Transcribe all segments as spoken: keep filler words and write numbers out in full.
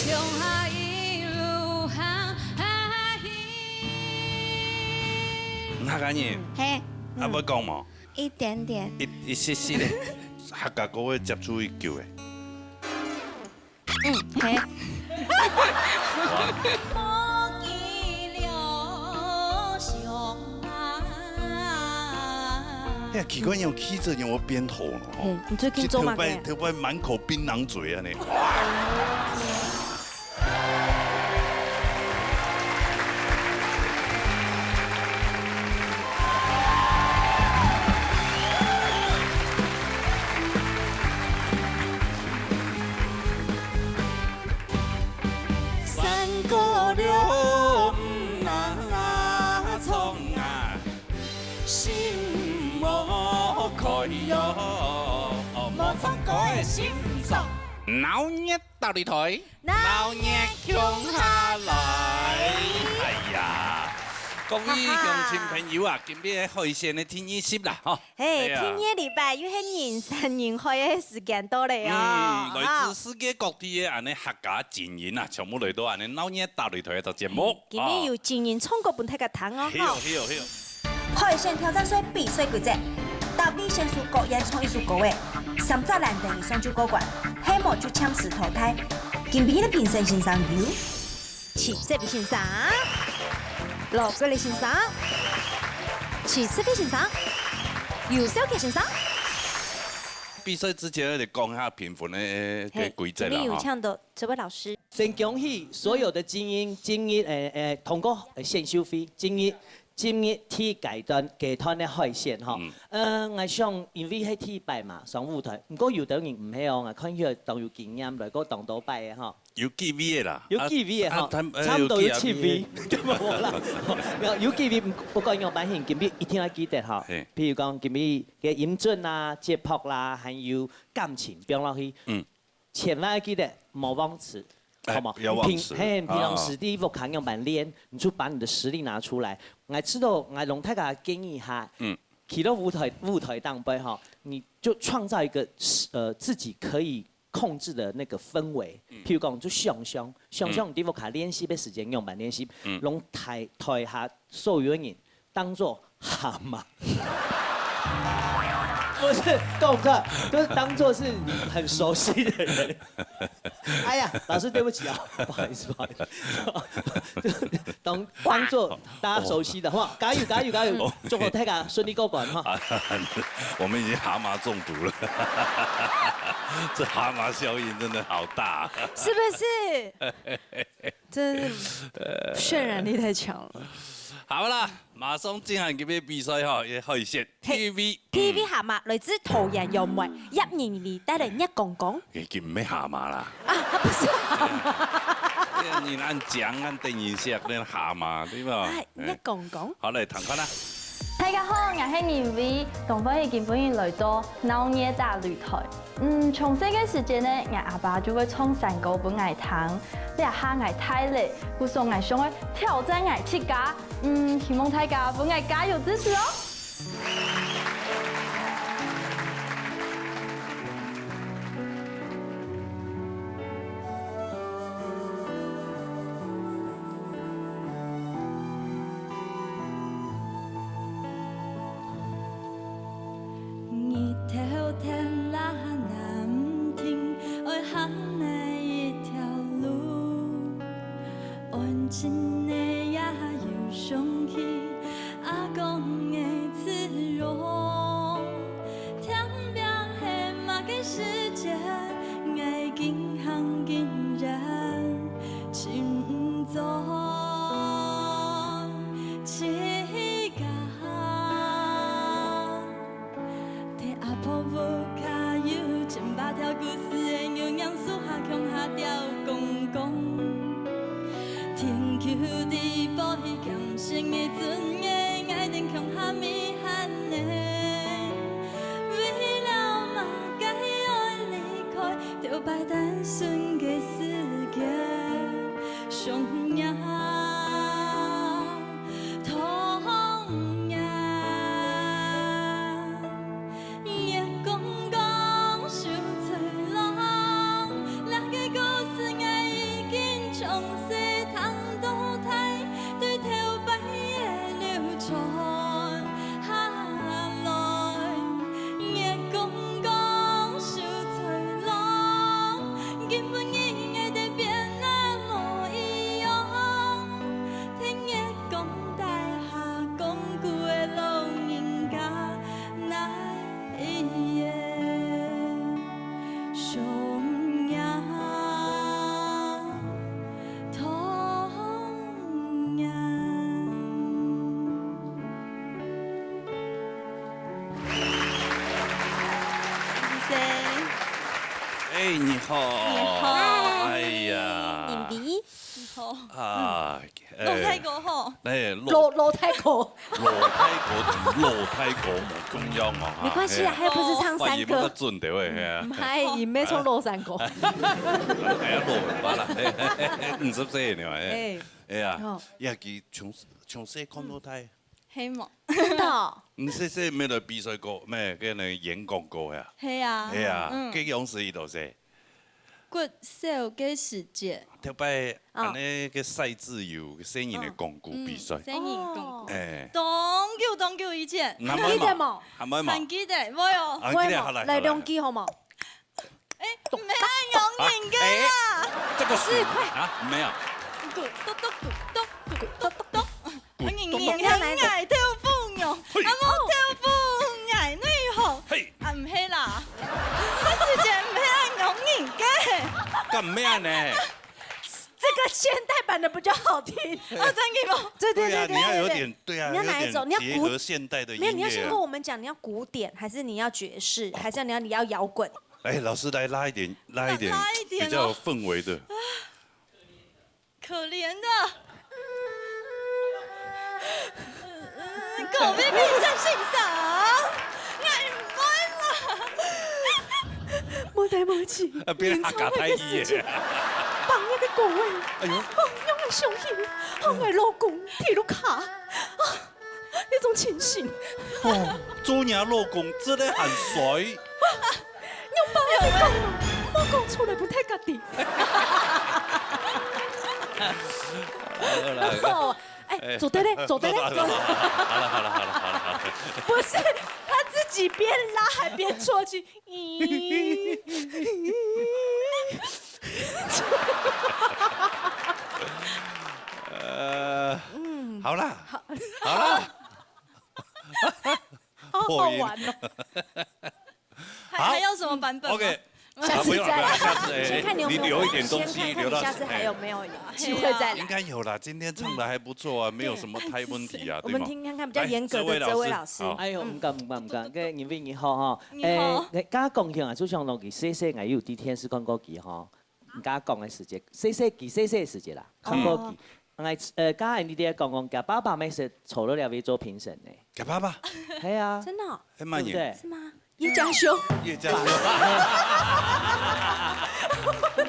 共下一路行下去。你客家人，嘿，啊，嗯，會講無？一點點。一，一息息的，客家歌會接觸已久的。 嗯，嘿。哎呀，奇怪，你有氣質，你有變頭了哦。嘿，你最近做麼个？頭擺，頭擺滿口檳榔嘴啊，你。鬧熱大擂台。 鬧熱共下來。哎呀，各位鄉親朋友啊，今日海選个第二集啦，吼。嘿，哎呀。第二禮拜又係人山人海个時間到了哦。嗯，來自世界各地个恁呢客家精英啊，全部來到恁呢鬧熱大擂台个節目。嘿，今日有精英唱歌分大家聽哦，啊。嘿哦，吼。嘿哦，嘿哦。 海選挑戰賽比賽規則：答對選手各演唱一首歌仔，三隻欄等以上就過關，係無就暫時淘汰。今晡日个評審先生有徐世偉先生、羅國立先生、徐世偉先生、游少傑先生。比賽之前，我得講一下評分个，个嘿，規則啦，今日有請到這位老師。先恭喜所有的精英，今日，誒，誒，通過，誒，選秀會，今日 今日第一階段，階段个海選吼。嗯。呃，𠊎想，因為係第一擺嘛，上舞台。毋過有兜人毋係哦，𠊎看起來當有經驗，來過當多擺个吼。有幾位个啦。有幾位个吼，啊，啊，他，呃，差不多有七位，有幾位个。對無啦？有，有幾位，不，不管樣般形，今日一定愛記得吼。嘿。譬如講，今日个音準啦、節拍啦，還有感情放落去。嗯。 千萬要記得莫忘詞，哎，好嗎？不要忘詞。你平，嘿，你平常時在屋下樣般練，啊。你就把你的實力拿出來。𠊎知道，𠊎同大家建議一下，嗯。企到舞台，舞台頂背吼，你就創造一個，呃，自己可以控制的那個氛圍。嗯。譬如講，就想像，想像你在屋下練習个時間，樣般練習，嗯。同台，台下所有个人 當作蛤蟆。不是，動作，就是當作是你很熟悉的人。哎呀，老師，對不起啊，不好意思，不好意思。就當，當作大家熟悉的話，加油，加油，加油，哦。祝福大家順利過關哈。啊，我們已經蛤蟆中毒了，這蛤蟆效應真的好大。是不是？真的，呃，渲染力太強了。好啦， 馬上進行今日比賽吼，也開始。嘿，第一位，第一位，嗯。蛤蟆，來自桃園楊梅，葉仁偉，帶來月光光。已經毋係蛤蟆啦。啊，不是蛤蟆。這樣你恁講，恁等一下，恁蛤蟆，對吧？哎，哎。月光光。好，來，聽看啦。大家好，𠊎係仁偉，當歡喜今晡日來到鬧熱大擂台。 嗯，從細个時節呢，𠊎阿爸就會唱山歌分𠊎聽。這下𠊎大了，故所𠊎想愛挑戰𠊎自家。嗯，希望大家分𠊎加油支持哦。你好。你好。哎呀。你好。啊，老大哥好。哎，老，老，老大哥。老大哥同老大哥無共樣哦，哈。没关系啊，哎呀。他又不是唱山歌。哇，也没个准的喂，哎呀。嗯，嗨，也没唱老山歌。哎呀，老吧啦，五十岁了，哎。哎。哎呀，哦。呀，佢从，从細看到大。 係無？真的哦。你細細乜來比賽過，乜跟人演講過呀？係啊。係啊，嗯。該樣時佢都係。國小个時節。頭擺，啊。恁呢个賽制有細人个講古比賽。嗯，細人講古。哦。哎。當久當久以前。還記得無？還記得無？還記得，會哦。啊，記得，會無？好來，好來。來兩句好無？ 哎，毋係恁樣人个啦。啊，哎，這個是，是，快。啊，沒有。咕嘟嘟咕嘟咕嘟嘟嘟。咕嘟嘟。人人人愛豆腐乳，嘿。啊，無豆腐愛內行。嘿。啊，毋係啦。這世界毋係恁樣人个。幹嘛呢？這個現代版的比較好聽。哦，真的嗎？對，對，對啊，對，對，你要有點，對，對啊，你要哪一種？有點結合現代的音樂啊。你要古-，沒有，你要先跟我們講，你要古典，還是你要爵士，哦。還是你要，你要搖滾？ 哎，老師，來拉一點，拉一點，拉，拉一點哦。比較有氛圍的。可憐的。嗯，各位評審先生，𠊎毋會啦。無代無志，啊，變客家台語耶。演唱會个時節，放那個歌仔，哎呦。哦，讓𠊎想起，哦，𠊎老公，鐵路卡，啊， 那種情形。哦，做人老公真的很衰。你有幫我講嗎？莫講出來，毋太合適。好啦，好啦。哦，哎，哎。做得嘞，做得嘞，好啦，好啦，做得嘞。好啦，好啦，好啦，好啦，好啦。不是，他自己邊拉還邊啜泣。 咦。呃，嗯。好啦，好。好啦。好好玩哦。破音。還，好。還有什麼版本嗎？OK。下次再來。啊，不用了，不用了，下次，哎，先看你有沒有，你留一點東西，先看看你下次還有沒有機會再來。留到，哎。應該有啦，今天唱得還不錯啊，嗯。沒有什麼太問題啊，對。對嗎？我們聽看看比較嚴格的哲維老師。來，哲維老師。好。哎喲，嗯。毋敢，毋敢，毋敢，該任偉你好哈。 你好。誒，𠊎剛剛講起啊，就像𠊎細細，𠊎有在電視看過佢吼。你剛剛講个時節，細細，佢細細个時節啦，看過佢。哦。𠊎，呃，剛剛你在講講，佢爸爸乜係坐到這位做評審呢。佢爸爸？係啊。真的哦？係麼人？對不對？是嗎？葉嘉修。葉嘉修。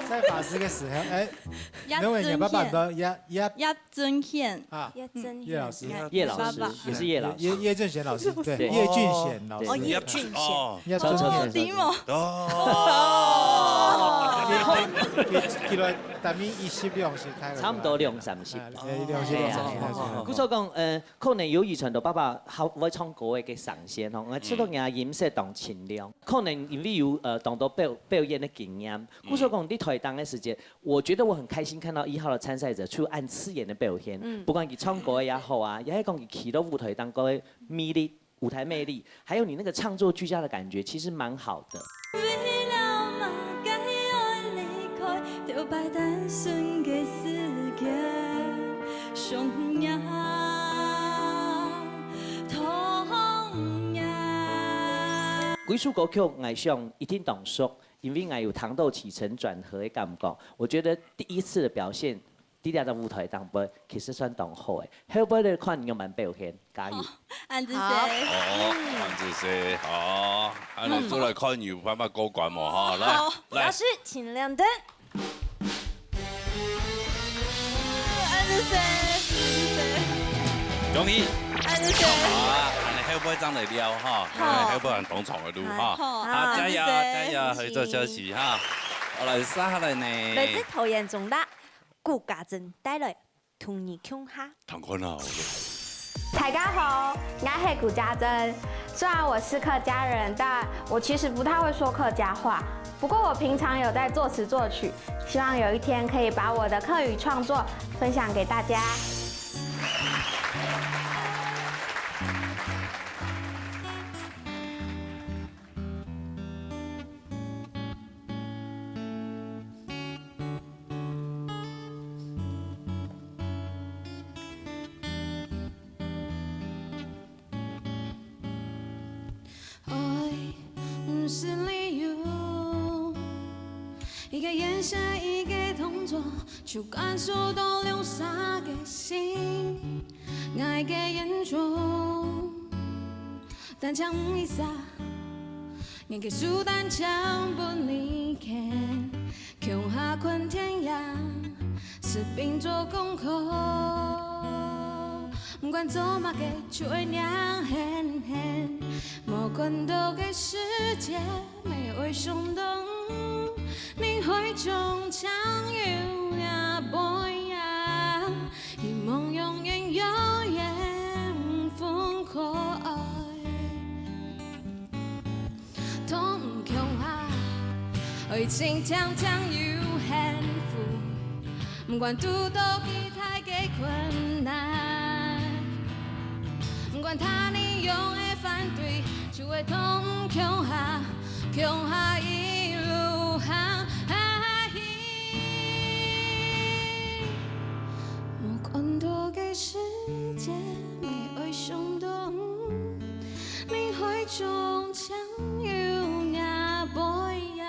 在法師个時候，哎，葉，因為你爸爸都葉，葉，葉 尊賢。啊，葉尊賢。葉老師。葉老師，爸爸。也是葉老師。葉，葉俊賢老師，對，對。葉俊賢老師。哦，葉俊賢。哦。葉俊賢老師。哦。哦。佢，佢，佢來，大約一十兩十開了。差不多兩三十。啊，兩十兩三十開了。故所講，呃，可能有遺傳到爸爸好會唱歌个聲線吼，𠊎知道佢音色當清亮，可能因為有，呃，當多表，表演个經驗，故所講，你台頂个時節， 我覺得我很開心看到一號的參賽者除了恁自然的表現，嗯。不管佢唱歌也好啊，也係講佢企到舞台當中的魅力，舞台魅力，還有你那個唱作俱佳的感覺，其實蠻好的。歸首歌曲，𠊎想一定當熟， 因為𠊎有聽到起承轉合个感覺。我覺得第一次的表現，在這隻舞台頂背，其實算當好个。後背來看你有無表現，加油！好，恁仔細。好。哦，恁仔細，好，恁仔做來看有辦法過關無？哈，來，好。來。老師，請亮燈。恁仔細，恁仔細。恭喜！恁仔細。好啊，恁仔後背正來尞哈，好。因為後背還當長个路哈。好。 好，啊，加油，恁仔細。加油，合作休息哈。好，來，接下來呢？來自桃園中壢，顧嘉珍帶來同你共下。唐坤啊，我就大家好，我是顧嘉珍。雖然我是客家人，但我其實不太會說客家話。不過我平常有在作詞作曲，希望有一天可以把我的客語創作分享給大家。 愛毋是理由，就感受到兩儕个心，𠊎个眼中，單淨一儕，𠊎个手單淨分你牽，共下看電影，食餅做功課。毋管做麼个，就愛䀴絚絚，無看到个世界。 乜愛想到你，海中像有若無影，希望永遠永遠分開。同共下，愛情定定有幸福，毋管堵到幾大个困難，毋管他人仰會反對，就愛同共下。 共下一路行下去。無看到个世界，乜愛想到你，海中像有若無影，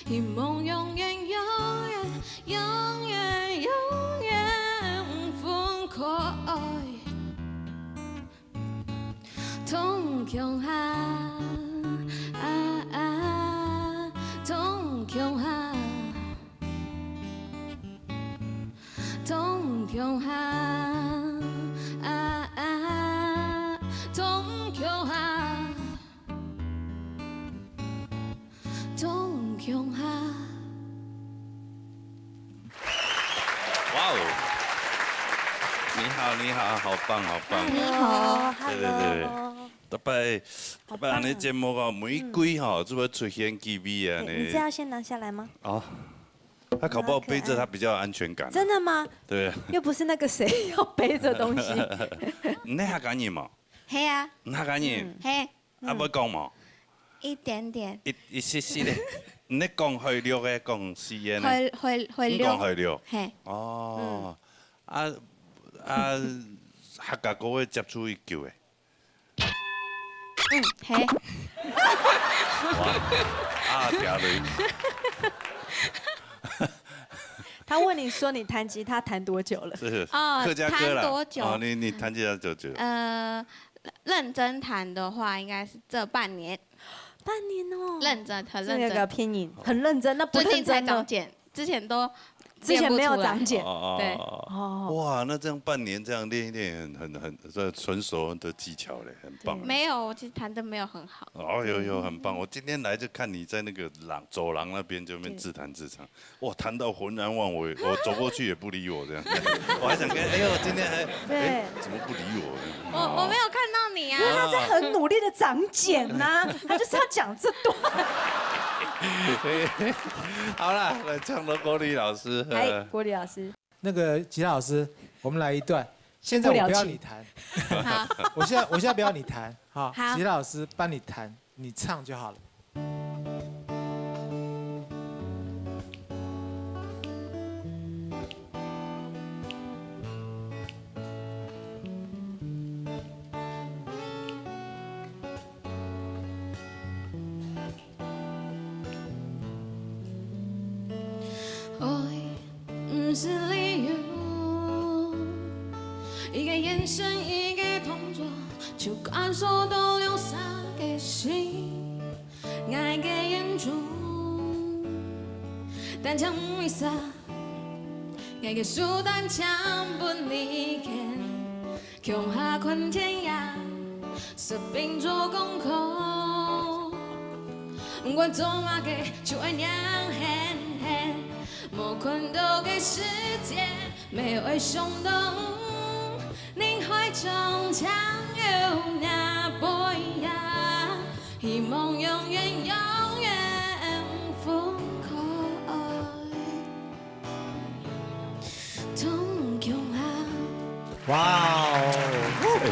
希望永遠永遠永遠永遠毋分開。 同共下，啊啊，同共下，同共下，啊啊，同共下，同共下。 哇哦！你好，你好，好棒，好棒！你好，对对对， Hello。大概大概恁呢节目哦，每一季哈，就会出现几位啊哎你这呢。要先拿下来吗？哦，他搞不好背着他比较有安全感。真的吗？对，又不是那个谁要背着东西。你客家人嘛？系啊，你客家人，系，啊，会讲嘛？一点点，一一息息咧。你讲海陆个，讲四縣个，海海海你讲陆，海陆。系，哦，啊啊，客家歌会接触已久诶。嗯，系，啊，听你。他问你说你弹吉他弹多久了？是哦客家歌啦。弹多久哦，你你弹吉他多久？呃，认真弹的话，应该是这半年。半年哦。认真，很这个认真。拼音很认真，那不最近才认真呢长？茧，之前都之前没有练不出来长茧。哦哦。哇，那这样半年这样练一练，很很这成熟的技巧嘞，很棒。没有，我其实弹的没有很好。哦，有有，很棒！我今天来就看你在那个廊走廊那边就边自弹自唱，哇，弹到浑然忘我，我走过去也不理我这样，我还想跟，哎呦，今天还对哎怎么不理我？我我没有看到你啊。因为他在很努力的长茧呐，他就是要讲这段。好啦，来唱到郭丽老师，哎，郭丽老师，那个吉他老师，我们来一段。现在我不要你弹，好，我现在我现在不要你弹，好，好吉他老师帮你弹，你唱就好了。爱毋是理由，一个眼神，一个动作，就感受到两三个心。爱个眼中，单讲一声，𠊎个手單淨分你牽。 共下看電影，食餅做功課。毋管做麼个，就愛䀴絚絚，無看到个世界，乜愛想到。人海中像有若無影，希望永遠永遠分開。 同共下。哇哦！哎，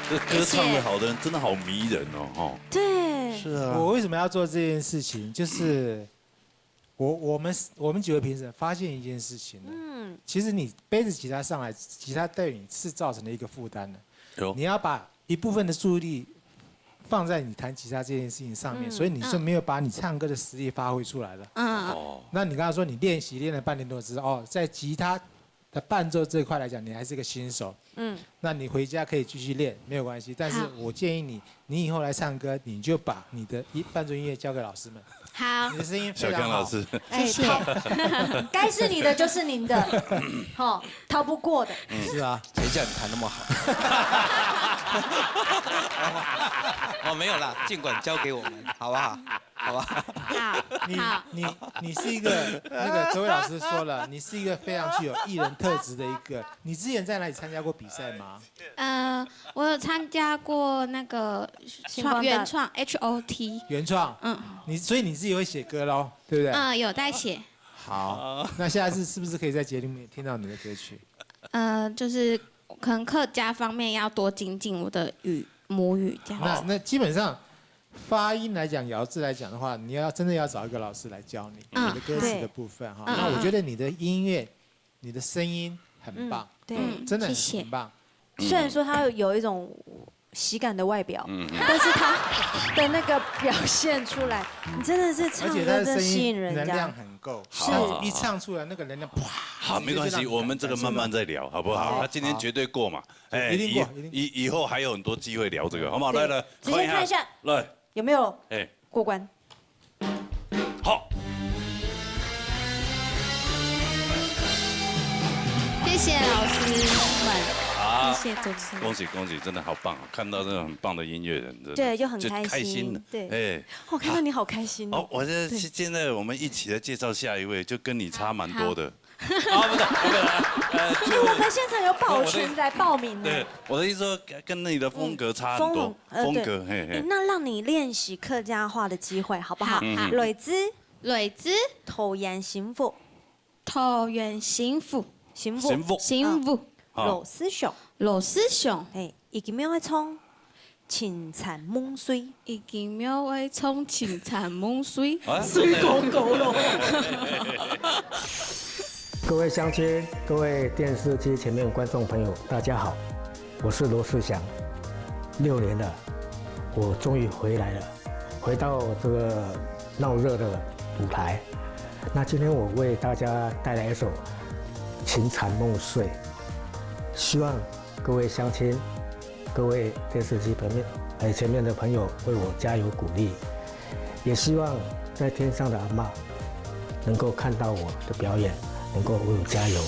这歌唱的好的人真的好迷人哦，哈。对，是啊，我为什么要做这件事情？就是我我们我们几位评审发现一件事情呢，嗯，其实你背着吉他上来，吉他对你是造成了一个负担的。有你要把一部分的注意力放在你弹吉他这件事情上面，嗯。所以你就没有把你唱歌的实力发挥出来了。嗯。哦。那你刚刚说你练习练了半年多之后，哦，在吉他的伴奏这一块来讲，你还是个新手。嗯。那你回家可以继续练，没有关系。但是好。我建议你，你以后来唱歌，你就把你的一，伴奏音乐交给老师们。好。你的声音非常好。小刚老师。谢谢。哎，该是你的就是您的，吼，逃不过的。是啊。谁叫你弹那么好？哦，没有啦，尽管交给我们，好不好？好吧。好，你，好。你，你是一个，那个哲伟老师说了，你是一个非常具有艺人特质的一个，你之前在哪里参加过比赛吗？呃，我有参加过那个创，星光大，原创，H O T。原创？嗯。你，所以你自己会写歌咯，对不对？嗯，有在写。好，那下次是不是可以在节目里面听到你的歌曲？呃，就是可能客家方面要多精进我的语，母语这样子。那，那基本上发音来讲，咬字来讲的话，你要真的要找一个老师来教你，嗯，你的歌词的部分哈。对。嗯，那我觉得你的音乐，你的声音很棒，嗯，对。真的很棒。谢谢。虽然说他有一种喜感的外表，嗯，嗯。但是他的那个表现出来，你真的是唱歌真的吸引人家。而且他的声音能量很够，是。然后一唱出来那个能量，啪，好，直接就让你没关系，我们这个慢慢再聊，好不好？对。他今天绝对过嘛。 哎，一定过，以，一定过。以，以后还有很多机会聊这个，好不好？对，来，来，直接看一下，看一下，来。有没有，哎。过关？好。谢谢老师们，啊，谢谢主持人。恭喜，恭喜，真的好棒哦！看到这种很棒的音乐人，真的对，就很开心，就开心了。对。哎。我看到你好开心哦。好，我现在，对。现在我们一起来介绍下一位，就跟你差蛮多的。好。 啊，不是，不是，呃，就，哎，我们现场有保全来报名呢。对，我的意思说，跟，跟你的风格差很多，嗯，风格，呃，风格，对。嘿，嘿。哎，那让你练习客家话的机会，好不好？好，嗯，嗯。好。来自，来自，桃园新屋。桃园新屋。新屋。新屋。新屋。嗯。好。罗思雄。罗思雄。嘿，佢今晡日愛唱 清田夢水。佢今晡日愛唱清田夢水。啊？水果果咯。各位乡亲，各位电视机前面观众朋友，大家好，我是罗思祥。六年了，我终于回来了，回到这个闹热的舞台。那今天我为大家带来一首《清田夢水》，希望 各位乡亲，各位电视机旁边，哎，前面的朋友为我加油鼓励，也希望在天上的阿嬷能够看到我的表演，能够为我加油。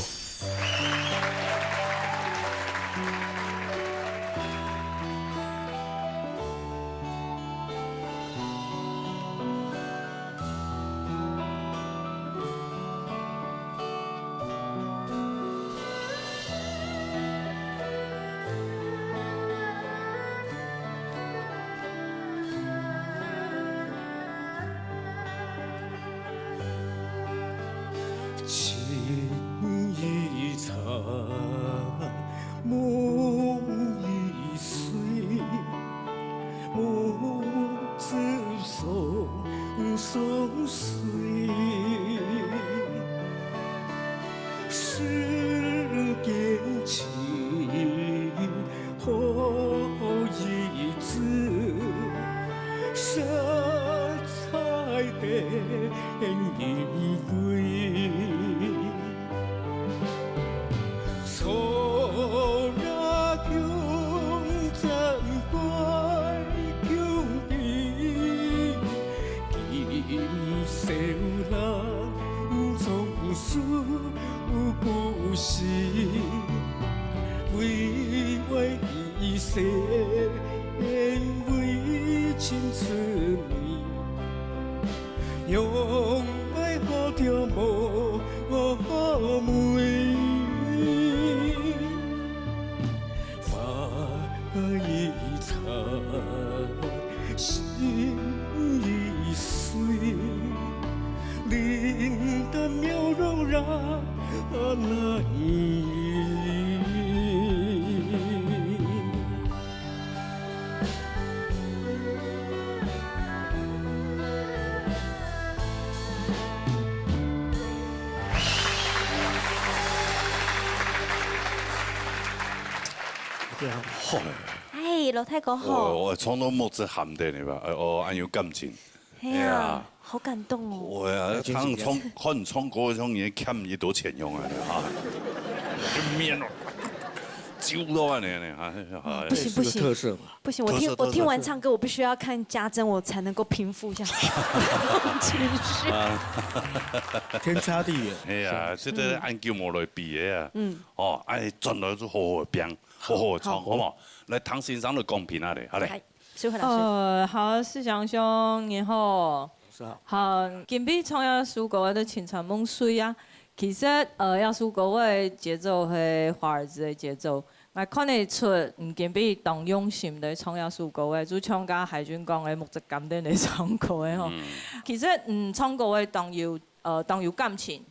哎，老大哥好。哦，哦，唱到目汁含的呢吧？哎，哦，恁有感情。哎呀，哎呀。好感动哦。我呀，哎，真是唱，唱，看你唱歌，像你欠一多錢用啊，哈。面哦，揪到啊，你，你，哈，哎。不行，这是个不行。特色嘛。不行，我听，特色，我听完唱歌，特色。我必须要看家珍，我才能够平复一下情绪。啊。天差地远。哎呀，这个按久无来比的啊。嗯。哦，哎，转来就好好地变，好好地唱，好。好不好？来，唐先生来公平啊嘞，好嘞。嗨，淑慧老师。呃，好，世祥兄，你好。是啊。好，今晡日唱這首歌，我都清楚問水啊。其實，呃，這首歌个節奏係華爾滋个節奏。 𠊎看得出，嗯，今晡日當用心个唱這首歌个，就像剛剛海軍講个，目汁含等个唱歌个吼。嗯。其實，嗯，唱歌个當有，呃，當有感情，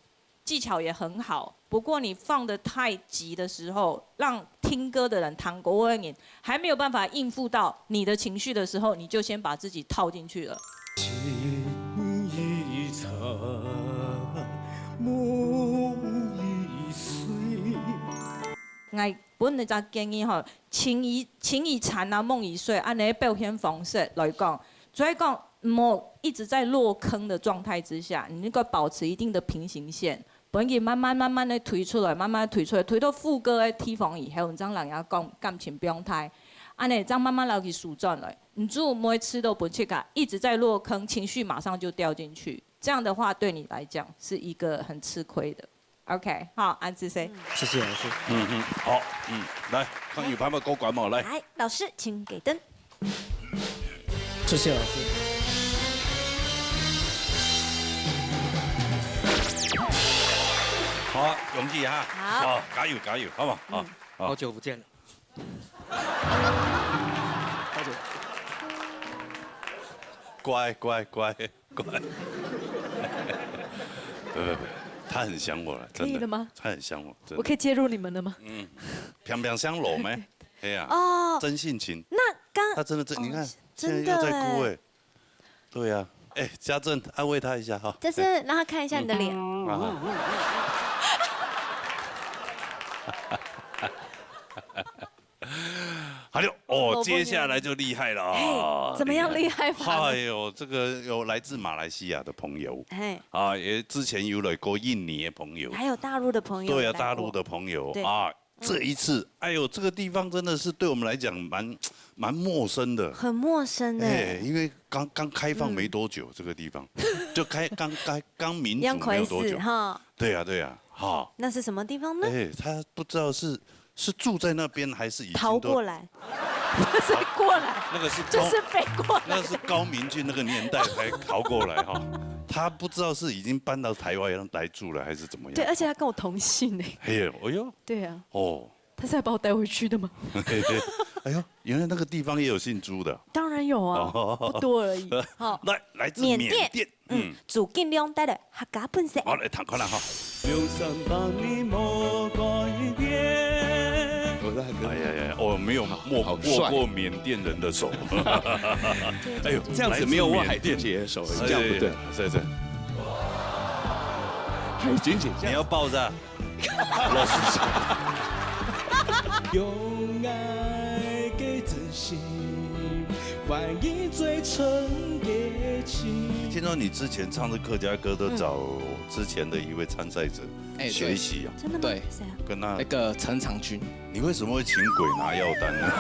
技巧也很好。不過你放得太急的時候，讓聽歌的人、聽歌个人還沒有辦法應付到你的情緒的時候，你就先把自己套進去了。情已長，夢已碎。 𠊎分你隻建議吼，情已，情已長啊，夢已碎，恁呢表現方式來講，所以講，莫一直在落坑的狀態之下，你應該保持一定的平行線，分佢慢慢慢慢的推出來，慢慢推出來，推到副歌个地方以後，你正讓人家講感情放大，恁呢正慢慢讓佢收轉來，你就毋會試著分自家一直在落坑，情緒馬上就掉進去，這樣的話對你來講是一個很吃虧的。 OK，好，恁仔細。謝謝老師。嗯，嗯，好，嗯，來，看有朋友過關無？來。來，老師，請給燈。謝謝老師。好，容易哈。好。好，加油，加油，好不好？好，嗯。好。好久不見了。好久。乖，乖，乖。 不，不，不，他很想我了，真的。可以了吗？他很想我，真的。我可以介入你們了嗎？嗯，平平相罗咩？哎呀，哦，真性情。那剛，他真的，这，哦，你看，现在又在哭哎。真的哎。对呀，哎，家政安慰他一下哈。就是让他看一下你的脸。哎，嗯，啊。 好了，哦，接下来就厉害了啊。嘿，怎么样厉害法呢？哎呦，这个有来自马来西亚的朋友，嘿。啊，也之前有来过印尼的朋友，还有大陆的朋友对啊，来过。大陆的朋友，对。啊，这一次，哎呦，这个地方真的是对我们来讲蛮，蛮陌生的。很陌生欸。哎，因为刚，刚开放没多久，嗯。这个地方，就开，刚，刚，刚民主没有多久。刚开始哈。对啊，对啊，哈。那是什么地方呢？哎，他不知道是 是住在那边还是已经都逃过来？不是过来，那个是高，就是飞过来的。那是高明俊那个年代才逃过来哈。他不知道是已经搬到台湾来住了，还是怎么样。对，而且他跟我同姓欸。嘿，哎呦，对啊。哦。他是要把我带回去的吗？哎呦，原来那个地方也有姓朱的。当然有啊，哦。不多而已。好。来，来自缅甸。缅甸。 嗯，嗯。祝金良帶來客家本色。好，來聽看啦哈。梁山伯你莫改變。我在很，哎呀呀，我没有握，好，好帅。握过缅甸人的手。哎呦，这样子没有握海豚姐的手，来自缅甸。这样不对。哎，是，是。海豚姐这样。你要抱着啊。 老师讲。用爱个真心，换一最真个情。听说你之前唱的客家歌都找之前的一位参赛者哎，对。学习啊。真的吗？对。谁啊？跟他，那个陈长君。你为什么会请鬼拿药单呢？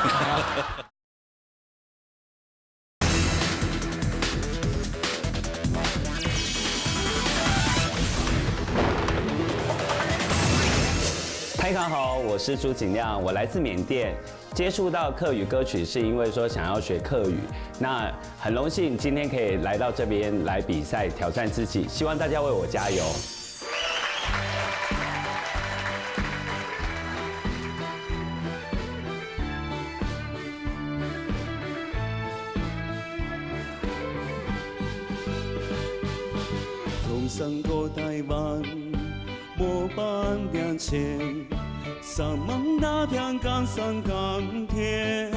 大家好，我是朱景亮，我来自缅甸。接触到客语歌曲是因为说想要学客语，那很荣幸今天可以来到这边来比赛，挑战自己，希望大家为我加油。 同山过台湾，无半点钱，上网打听江山甘甜。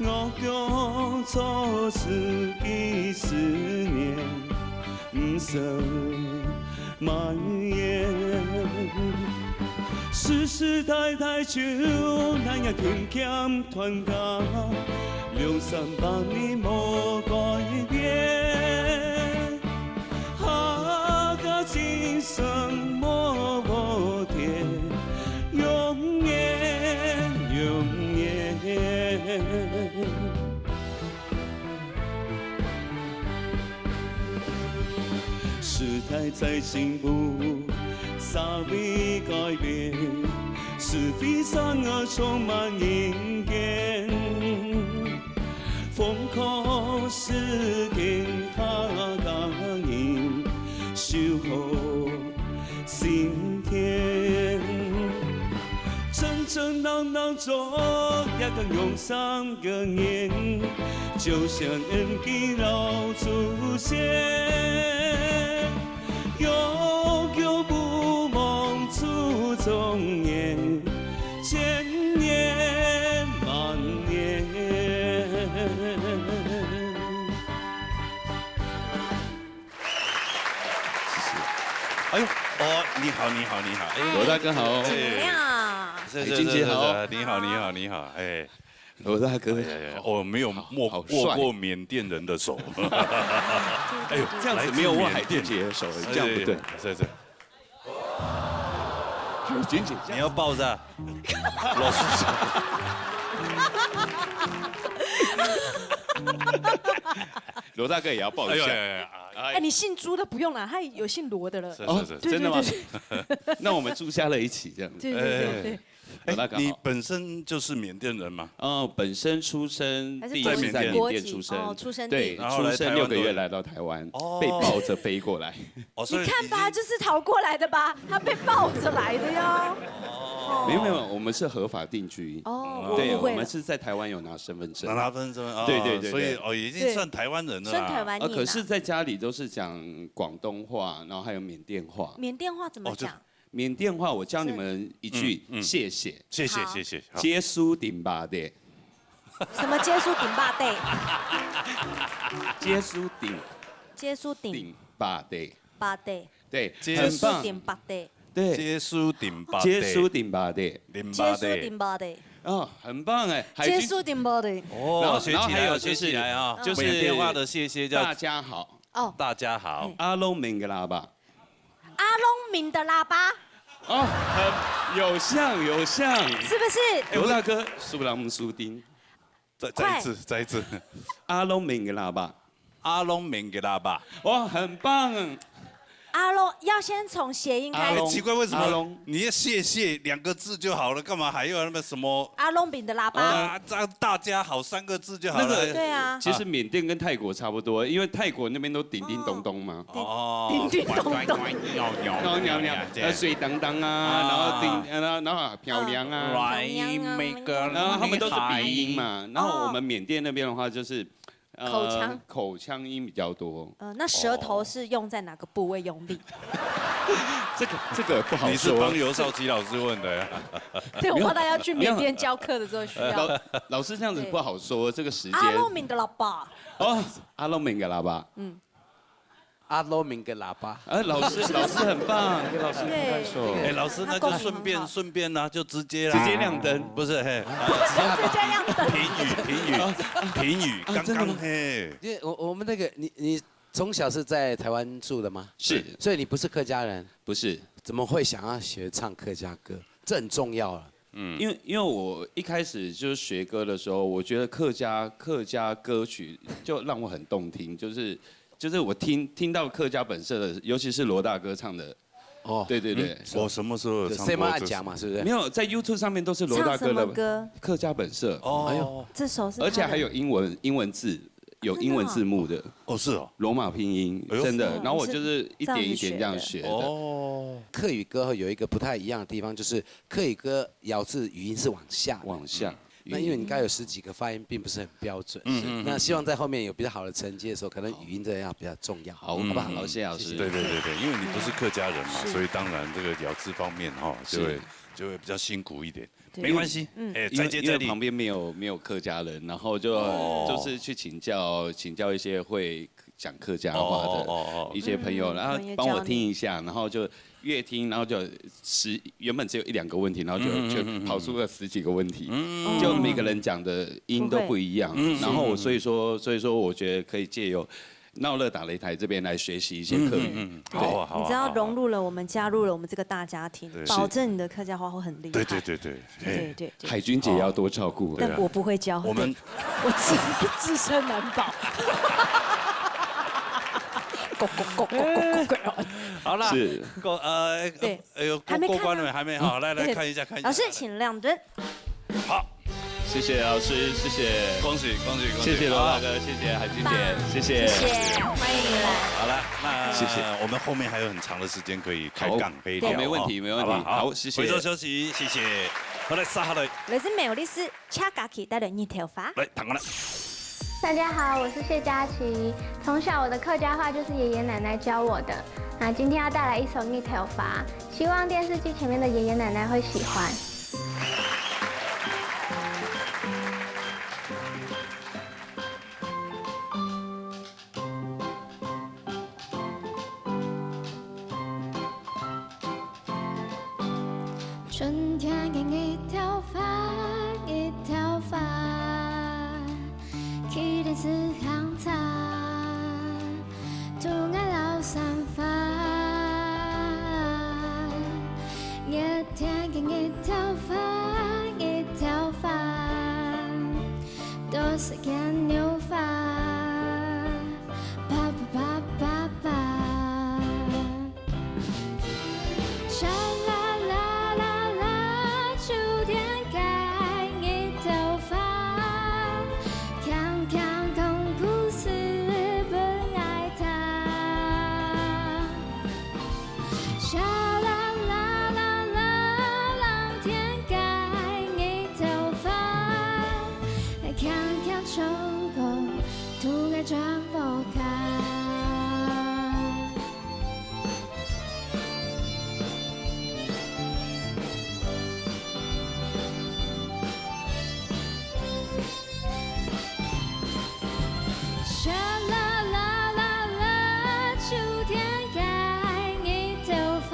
我叫做自己思念，毋舍埋怨。世世代代就恁樣勤儉傳家，兩三百年無改變。客家精神無無跌，永遠永遠。 時代在進步，社會改變，社會上啊充滿陰間。風口是給他的人，守候 心田。真正能能做一个用心个人，就像恩基老祖先，永永不忘祖宗言，千年万年。 哎呦，哦，你好，你好，你好，哎，罗大哥好，哎，呀，是海君姐好，你好，你好，你好，哎，罗大哥，哎呀，我没有握好帅握过缅甸人的手，哎呦，这样子没有握海君姐的手，这样不对。是是，海君姐，你要抱着，老师，罗大哥也要抱一下。哎呦哎呀，哎，你姓朱的不用了，他有姓罗的了。是是是，对真的吗对对？那我们住下了一起这样子。对对对对，罗大哥好你本身就是缅甸人嘛？哦，本身出生还是第一次在在缅甸缅甸出生，国籍哦出生地对，然后来出生六个月来到台湾，被抱着飞过来。哦，所以你看吧，就是逃过来的吧？他被抱着来的哟。没有没有，我们是合法定居。哦，对，我误会了我们。是在台湾有拿身份证拿。他分身啊，对对对对所以哦，已经算台湾人了啦。算台湾人啊。啊，可是在家里都是讲广东话，然后还有缅甸话。缅甸话怎么讲？缅甸话我教你们一句，嗯嗯谢谢。谢谢好谢谢，好接苏顶巴的，什么接苏顶巴的？接苏顶接苏顶顶巴的，巴的，对，接接苏很棒，顶巴的。对，接苏顶巴接苏顶巴的，顶接苏顶巴的，哦，很棒哎，海君接苏顶巴的。哦，然后学起来哦，然后还有就是学起来啊，就是缅甸话的谢谢叫大家好，哦，大家好，阿隆明格拉巴，阿隆明的喇叭哦，很有像有像，是不是？哎，罗大哥，苏朗苏丁，再再一次再一次，阿隆明格拉巴，阿隆明格拉巴。哇，很棒，阿隆要先从谐音开始阿隆。奇怪，为什么阿隆你的谢谢两个字就好了，干嘛还要那么什么阿隆明的喇叭，啊？这大家好三个字就好了。那个对啊，其实缅甸跟泰国差不多，因为泰国那边都叮叮咚咚嘛。哦，叮叮咚咚然后娘娘，呃，水当当啊，然后叮，然后然后漂亮啊，来那个，然后他们都是鼻音嘛，然后我们缅甸那边的话就是，呃口腔口腔音比较多，嗯，那舌头是用在哪个部位用力？这个这个不好你是说帮。尤少奇老师问的呀？对，我怕他要去缅甸教课的时候需要。老老师这样子不好说，这个时间阿隆明的喇叭，哦，阿隆明格拉巴，阿罗明跟喇叭。哎，老师老师很棒，给老师拍拍手。哎，老师，那就顺便顺便呢，就直接啦，直接亮灯，不是嘿，直接亮灯。评语评语评语，刚刚嘿，因为我我们那个你你从小是在台湾住的吗？是所以你不是客家人，不是？怎么会想要学唱客家歌？这很重要啊。因为因为我一开始就是学歌的时候，我觉得客家客家歌曲就让我很动听，就是就是我听听到客家本色的，尤其是罗大哥唱的，哦，对对对，我什么时候有唱过这首？谁嘛讲嘛，是不是？没有在 YouTube 上面都是罗大哥唱什么的歌？客家本色，哦，这首是他的而且还有英文英文字，有英文字幕的哦是哦，罗马拼音，哎呦真的。嗯然后我就是一点一点这样学的。哦，客语歌有一个不太一样的地方，就是客语歌咬字语音是往下的。往下。那因为你刚才有十几个发音并不是很标准，嗯嗯嗯那希望在后面有比较好的成绩的时候，可能语音这样比较重要，好，好不好？好，谢谢老师。对对对对，因为你不是客家人嘛，所以当然这个咬字方面哈，就会是就会比较辛苦一点。对没关系，嗯哎，因为再接再厉因为旁。边没有没有客家人，然后就、哦就是去请教请教一些会讲客家话的哦哦哦哦一些朋友，嗯然后帮我听一下，然后就越听，然后就十原本只有一两个问题，然后就嗯嗯嗯嗯就跑出了十几个问题，嗯就每个人讲的音都不一样，不会嗯然后我所以说所以说我觉得可以借由闹热打擂台这边来学习一些客语，嗯嗯嗯，对。好啊好啊，你知道好啊融入了我们，加入了我们这个大家庭，对保证你的客家话会很厉害。对对对对，对对对。海军姐要多照顾。但我不会教，我们我自自身难保。好了，是过呃对，哎呦，过过关了没？还没好，来来看一下看一下。老师，请亮灯。好，谢谢老师，谢谢，恭喜恭喜恭喜，谢谢罗大哥，谢谢海军姐，谢谢，谢谢，欢迎你来。好了，那谢谢，我们后面还有很长的时间可以开杠可以聊，没问题没问题，好，谢谢，回头休息，谢谢，好来，撒下来，来自苗栗市。 请家琪带来日头花。来，谈过来。大家好，我是谢佳琪。从小我的客家话就是爷爷奶奶教我的。那今天要带来一首《日头花》，希望电视机前面的爷爷奶奶会喜欢。 春天个日頭花，日頭花，佢个枝項長，渡𠊎老山花。熱天个日頭花，日頭花，多少牽牛花，叭叭叭叭叭。 沙啦啦啦啦，秋天个日頭花，輕輕講故事分𠊎聽。沙啦啦啦啦，藍天个日頭花，輕輕唱歌，渡𠊎轉屋下。 沙啦啦啦啦，秋天个日頭花，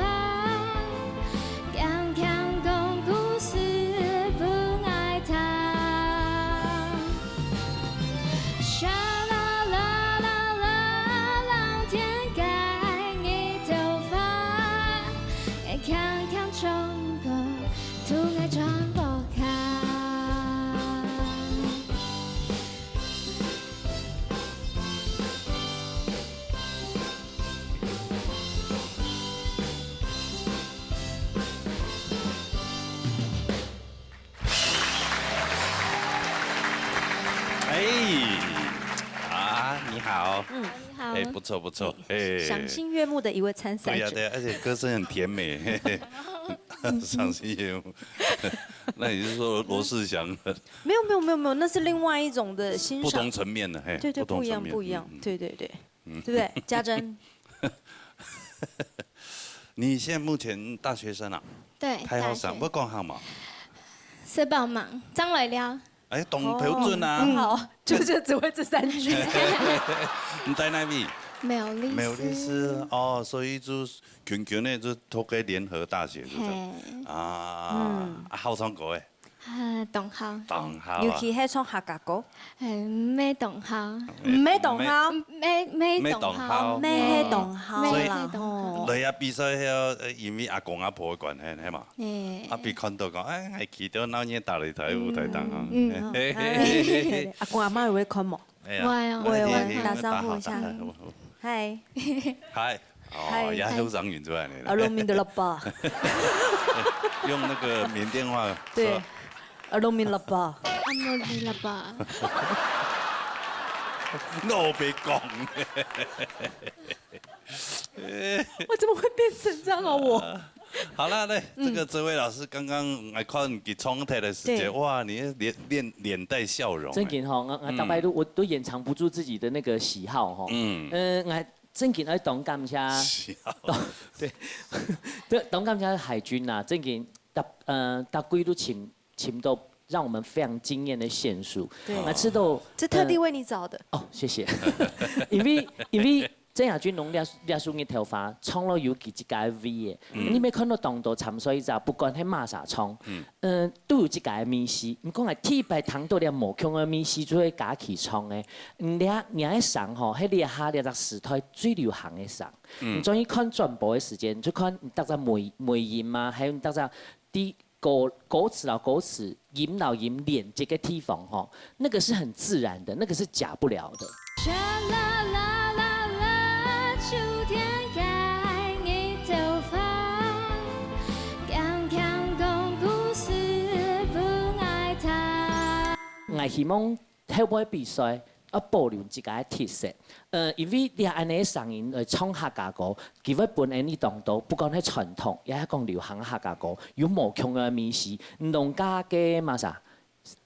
輕輕講故事分𠊎聽。 沙啦啦啦啦，藍天个日頭花，𠊎輕輕唱歌，渡𠊎轉屋下。 哎，啊，你好。嗯，你好。哎，不错不错，哎。赏心悦目的一位参赛者。对呀对呀，而且歌声很甜美，嘿嘿，赏心悦目。那你是说罗世祥？没有没有没有没有，那是另外一种的欣赏。不同层面的，嘿，对对，不同层面，不一样不一样，嗯嗯。对对对，对不对？家珍。 你现在目前大学生啊？对，大学。太好想，不讲好嘛？是帮忙，张伟撩。哎，懂标准啊。嗯，好，就是只会这三句。你在哪里？苗栗市。苗栗市哦，所以就群群呢，就透过联合大学，是不是？嘿。啊，嗯。啊，好唱歌哎。 啊，同好。同好啊。尤其係唱客家歌。係，毋係同好。毋係同好。毋係，毋係同好。毋係同好。毋係同好啦，所以吼。來啊，比賽係要，呃，因為阿公阿婆个關係，係嘛？欸。啊，被看到講，哎，還記得那年打擂台舞台當好。嗯，嗯。嘿嘿嘿嘿。阿公阿媽有會看無？哎呀，會哦，會哦，會哦。打招呼一下。打招呼，打招呼。嗨。嗨。 哦，嗨，也後生人出來呢。Along min da la ba。用那个缅甸话说。对，Along min la ba。Along min la ba。我没讲。我怎么会变成这样啊？我。好了，来，这个哲伟老师刚刚来看你唱台的时间，对。哇，你脸脸脸带笑容。正经吼，我我大概都我都掩藏不住自己的那个喜好吼。嗯。嗯，我 正经愛當感謝，是啊。當，對，對，當感謝海軍啊，正經逐，呃，逐季都尋，尋到讓我們非常驚豔的線索。對。那知道，這特地為你找的。呃，哦，謝謝。因為，因為鄭雅君攏這，這首日頭花，唱了有佢自家个味个。嗯。你乜看到當多參賽者，不管係麼儕唱，嗯。嗯，都有自家个味緒。你講个第一擺聽到這無共个味緒，就係家己唱个。嗯，這，你个聲吼，係這下這隻時代最流行个聲。嗯。你轉去看轉播个時間，就看你逐隻尾，尾音啊，還有你逐隻 在歌，歌詞摎歌詞、音摎音連接个地方吼，那個是很自然的，那個是假不了的。𠊎希望 後尾比賽，愛保留自家个特色。呃，因為這恁樣个聲音來唱客家歌，佢會分𠊎等當多，不管係傳統，也係講流行客家歌，有無共樣个味緒。你同家个麼儕，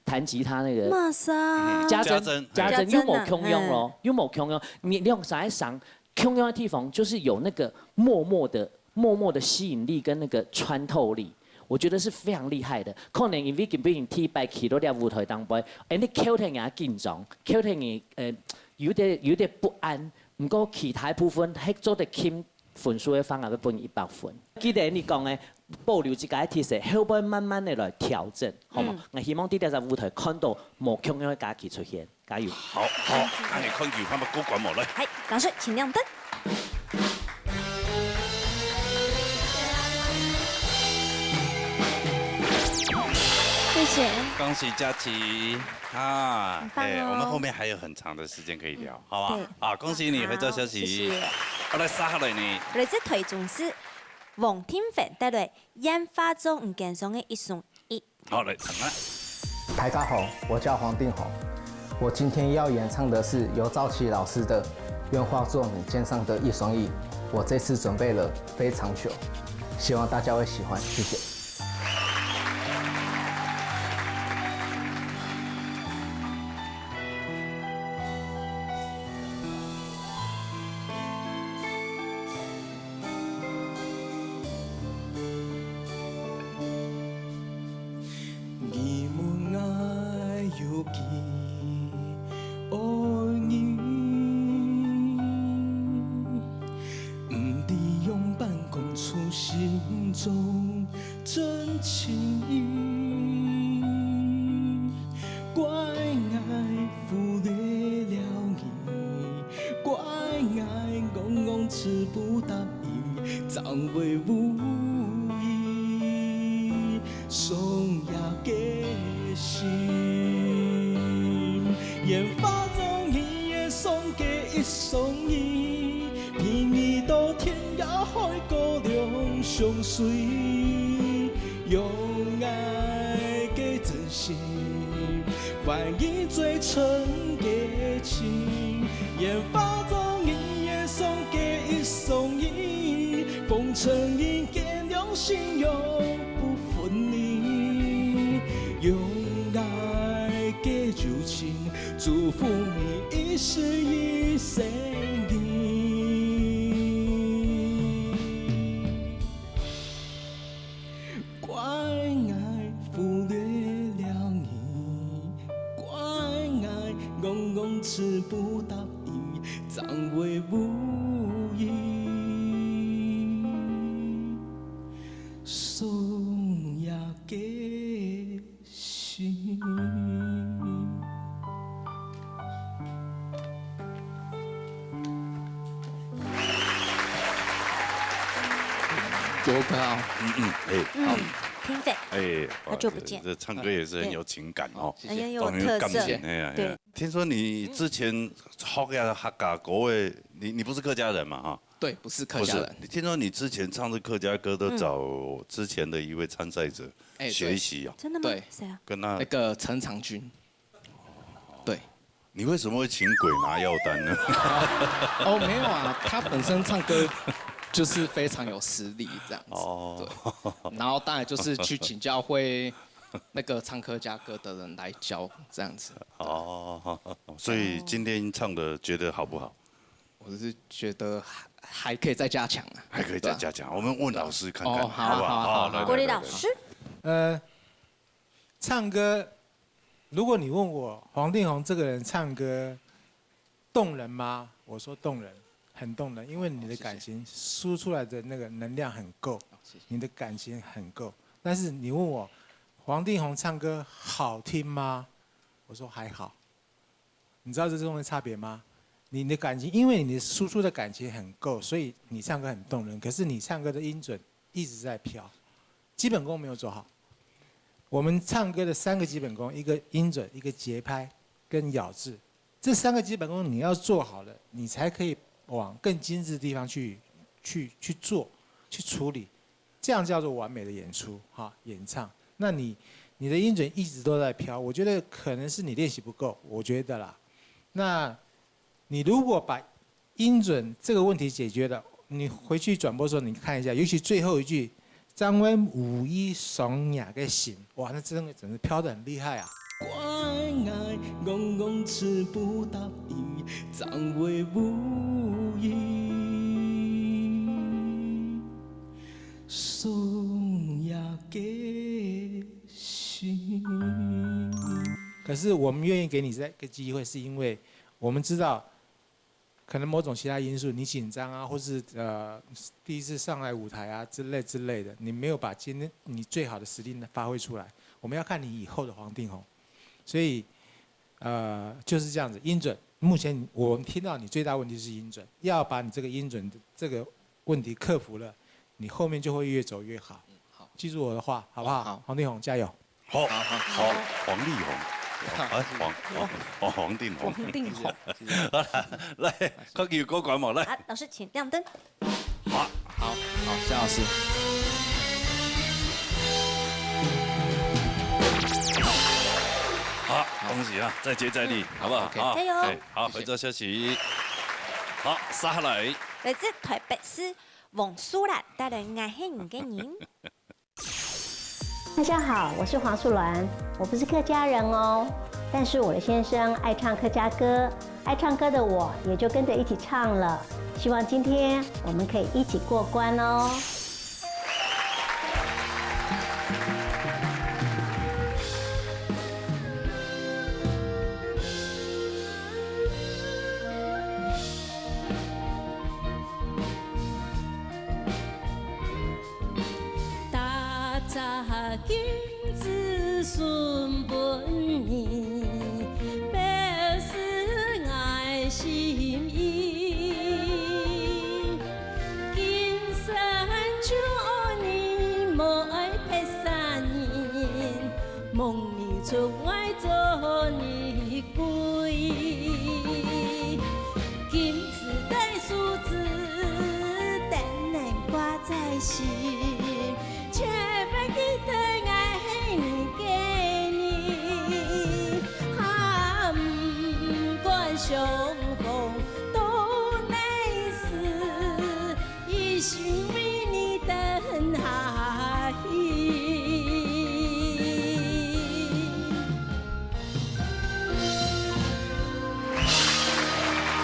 彈吉他那個麼儕？家珍，家珍，家珍啊，又無共樣咯，嘿。又無共樣。你兩儕个聲 共樣个地方，就是有那個默默的、默默的吸引力跟那個穿透力，我覺得是非常厲害的。可能因為今晡日第一擺企到這舞台頂背，哎，你口頭也緊張，口頭也，呃，有點，有點不安，毋過其他部分，還做得輕分數个方面，會分一百分。記得你講个，保留自家个特色，後背慢慢的來調整，好嗎？嗯。𠊎希望在這隻舞台看到無共樣个家己出現。 加油！好，好，哎，看球，看看過關無？來。嗨，掌聲請亮燈。謝謝。恭喜佳琪啊！很棒哦。哎，我們後面還有很長的時間可以聊，嗯，好不好？對。啊，恭喜你，好，回到消息。謝謝。好，來，接下來呢？來自台中市，王定凡帶來《煙花中遇見上的一雙一》。 好，來，唱啊。大家好，我叫黃定宏。我今天要演唱的是尤兆奇老師的《愿化作你肩上的一双翼》。我这次准备了非常久，希望大家会喜欢，谢谢。 你問𠊎有幾愛你，毋知仰般講出心中真情意。怪𠊎忽略了你， 怪𠊎戇戇詞不達意，怎會無意送這个心。願化作你的雙肩一雙翼，陪你到天涯海角兩相隨，用𠊎个真 心，換你最真个情。願化作你的雙肩一雙翼，風塵人間兩心永不分離。用𠊎个柔情，祝福你一世一生。 怪𠊎忽略了你，怪𠊎戇戇詞不達意，怎會無意送這个心。 多高？嗯，嗯，哎，嗯，好。定凡。哎，哇，好久不見。这，这唱歌也是很有情感哦。哎呀，有特色。当然有感情，哎呀，对。哎呀。听说你之前学个客家歌的，你，你不是客家人嘛，哈？对，不是客家人。不是，听说你之前唱的客家歌都找之前的一位参赛者哎，对。学习哦。真的吗？对。谁啊？跟他那个陈长君。对。 你为什么会请鬼拿药单呢？哦，没有啊，他本身唱歌就是非常有实力这样子。哦。对。然后当然就是去请教会那个唱客家歌的人来教这样子。哦，所以今天唱的觉得好不好？我是觉得还，还可以再加强啊。还可以再加强，对啊。我们问老师看看，哦，好啊，好不好？好啊，好啊，好啊。来，来，来，来。国立老师。呃，唱歌，如果你问我黄定宏这个人唱歌动人吗？我说动人，很动人，因为你的感情输出来的那个能量很够，你的感情很够。但是你问我黄定宏唱歌好听吗？我说还好。你知道这中间差别吗？你的感情，因为你的输出的感情很够，所以你唱歌很动人。可是你唱歌的音准一直在飘，基本功没有做好。我们唱歌的三个基本功，一个音准，一个节拍，跟咬字，这三个基本功你要做好了，你才可以往更精致的地方去去去做，去处理，这样叫做完美的演出哈，演唱。那你你的音准一直都在飘，我觉得可能是你练习不够，我觉得啦。那你如果把音准这个问题解决了，你回去转播的时候你看一下，尤其最后一句，张温无意伤你个心，哇，那真的真的飘得很厉害啊！关爱戇戇吃不答应，张温无意伤你个心。可是我们愿意给你这个机会，是因为我们知道，可能某种其他因素，你紧张啊，或是呃第一次上来舞台啊之类之类的，你没有把今天你最好的实力呢发挥出来。我们要看你以后的黄定宏，所以呃就是这样子，音准。目前我们听到你最大问题是音准，要把你这个音准的这个问题克服了，你后面就会越走越好。好，记住我的话，好不好？好，黄定宏，加油！好，好，好，黄立宏，哎，黄黄黄黄定宏，黄定宏。好了，来，快给过关嘛，来。好，老师请亮灯。好，好，好，江老师。好，恭喜啊，再接再厉，好不好？OK。好，加油！哎，好，回到消息。好，杀下来。来自台北市王淑兰带来《爱黑你个人》。大家好，我是黄淑兰，我不是客家人哦，但是我的先生爱唱客家歌，爱唱歌的我也就跟着一起唱了。希望今天我们可以一起过关哦。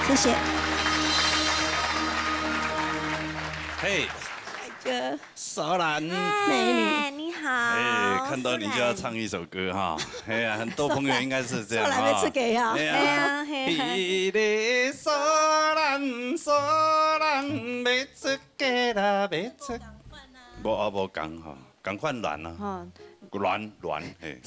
谢谢。嘿，帅哥，淑兰。嗨，你好。哎，看到你就要唱一首歌哈。哎呀，很多朋友应该是这样哈。淑兰要出给啊。哎呀，哎呀，嘿，嘿。一个淑兰，淑兰要出家啦，要出。无啊，无讲哈。 赶快卵啊！哈，卵卵，嘿，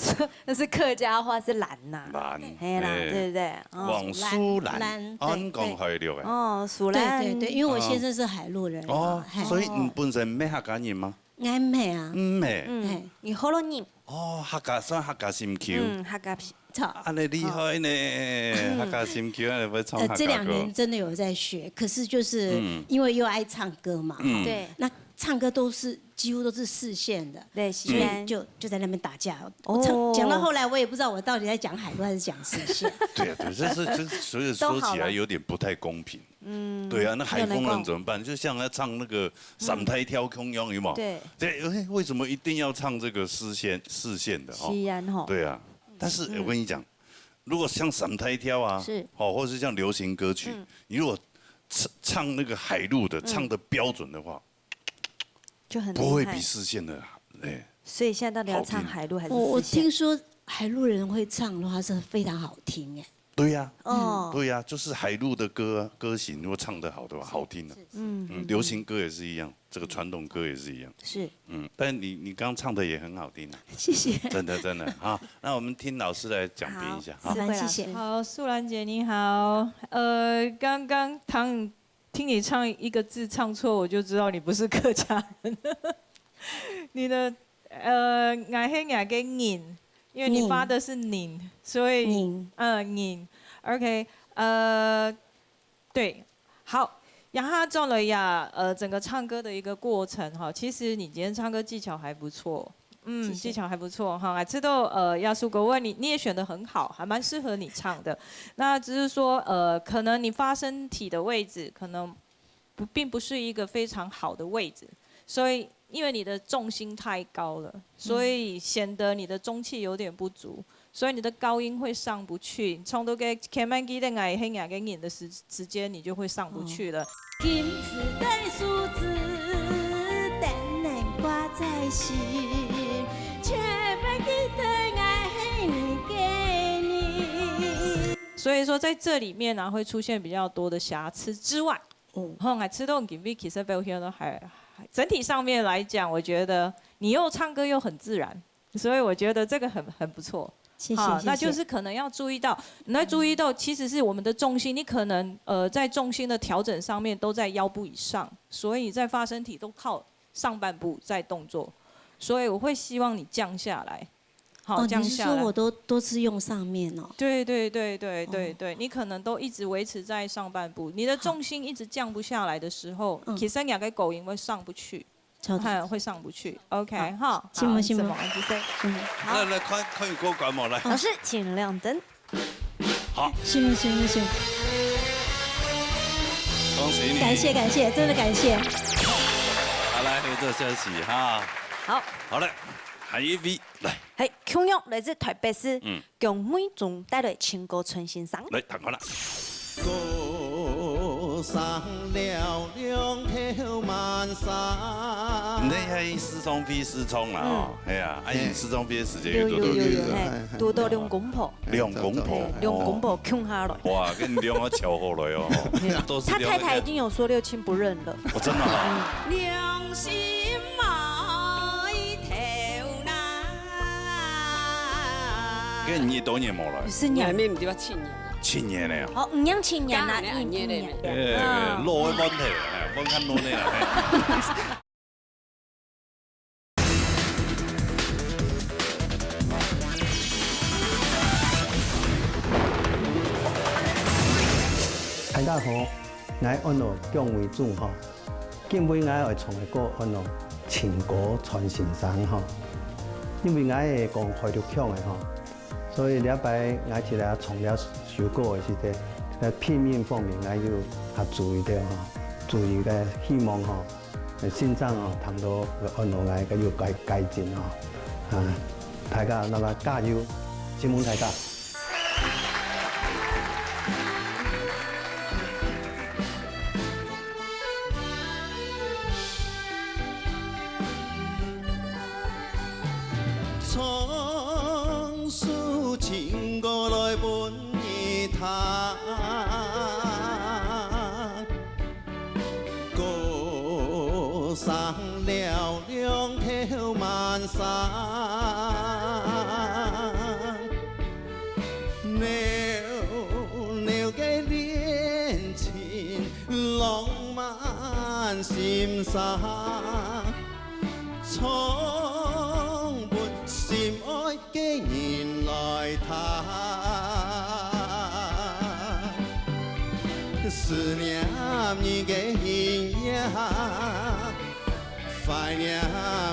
那是客家话，是卵呐。卵，嘿啦，嘿，对不对？哦，王淑兰，兰，兰，对，安讲海陆的。哦，淑兰，对对对，因为我先生是海陆人哦，嘿，所以你本身没客家人吗？俺没啊，嗯，没。嗯，你河洛人。哦，客家算客家心臼。嗯，客家皮，操。安尼厉害呢，客家心臼安尼会唱客家歌。呃，这两年真的有在学，可是就是因为又爱唱歌嘛，嗯，对，那唱歌都是 几乎都是四线的，对，所以就就在那边打架。我唱讲到后来，我也不知道我到底在讲海陆还是讲四线。对啊，对，这是这所以说起来有点不太公平。嗯，对啊，那海丰人怎么办？就像他唱那个三台跳共样，有没有？对，对，哎，为什么一定要唱这个四线四线的哈？西安哈，对啊，但是我跟你讲，如果像三台跳啊，是，哦，或是像流行歌曲，你如果唱唱那个海陆的，唱的标准的话， 就很厉害。不会比四线的哎，所以现在到底要唱海陆还是四线？好听。我，我听说海陆人会唱的话是非常好听哎。对呀，哦。对呀，就是海陆的歌，歌型如果唱得好的话，好听的。是，是。嗯，嗯，流行歌也是一样，这个传统歌也是一样。是。嗯，但你，你刚唱的也很好听啊。谢谢。真的，真的，哈。那我们听老师来讲评一下，哈。好，思慧老师。好，谢谢。好，素兰姐你好。呃，刚刚唐 听你唱一个字唱错，我就知道你不是客家人。你的，呃，𠊎係若个人，因為你發的是人，所以，人。嗯，人。OK，呃，對，好，然後再來呀，呃，整個唱歌的一個過程哈，其實你今天唱歌技巧還不錯， 嗯，謝謝。技巧還不錯哈，還知道，呃，亞叔哥問你，你也選得很好，還蠻適合你唱的。那只是說，呃，可能你發身體的位置可能不，並不是一個非常好的位置，所以因為你的重心太高了，所以顯得你的中氣有點不足，所以你的高音會上不去。唱到該前面記得𠊎係若个人的時，時間，你就會上不去了。哦。 金子的數字，定能掛在心，千萬記得愛係你个人。所以說，在這裡面呢，會出現比較多的瑕疵之外，嗯。吼，𠊎知道你今晡日其實表現都還，還，整體上面來講，我覺得你又唱歌又很自然， 所以我覺得這個很，很不錯。謝謝，好，謝謝。那就是可能要注意到，你要注意到，其實是我們的重心，你可能，呃，在重心的調整上面都在腰部以上，所以你在發身體都靠上半部在動作，所以我會希望你降下來。好，哦，降下來。你是說我都，都是用上面哦？對，對，對，對，對，哦。對，你可能都一直維持在上半部，你的重心一直降不下來的時候，嗯。其實你的高音會上不去。 好的。哎，會上不去。OK，好，哈，承蒙，好，承蒙。承蒙，謝謝。嗯。好。來，來，看，看有過關無？來。老師，請亮燈。好。承蒙，承蒙，承蒙。恭喜你。感謝，感謝，真的感謝。好，來，合作休息哈。好。好嘞，下一位，來。嘿，共樣來自台北市，嗯。 姜惠忠帶來情歌傳心聲。來，聽看啦。高山尞尞頭滿山。你係時常飛時常啦，哦，嗯。係啊，啊，嘿。你時常飛个時間有多久？有，有，有，有，嘿，嘿，堵到兩公婆。兩公婆，嘿，兩公婆共下來。哦。哇，跟兩个橋好來哦。嘿。都是兩个。他太太一定有說六親不認了。哦，真的啊？嗯。良心 埋頭難。該你多年無來？十年。你還毋知道七年啊？七年了呀。哦，毋係七年啦，加下來一年。一年。哎，嗯。老个問題，哎，問較老个啦，哎。大家好， 𠊎安到姜惠忠吼，今晡𠊎愛唱个歌安到情歌傳心聲吼。因為𠊎係講海陸腔个吼，所以這擺𠊎起來唱這首歌个時節，在拼音方面𠊎有較注意點吼，注意个希望吼，先生吼聽到安到𠊎个有改改進吼。啊，大家那麼加油，承蒙大家。 唱首情歌來分你聽。 高山尞尞頭滿山，裊裊个戀情浪漫心聲，唱分心愛 个人來聽。思念你个形影，懷念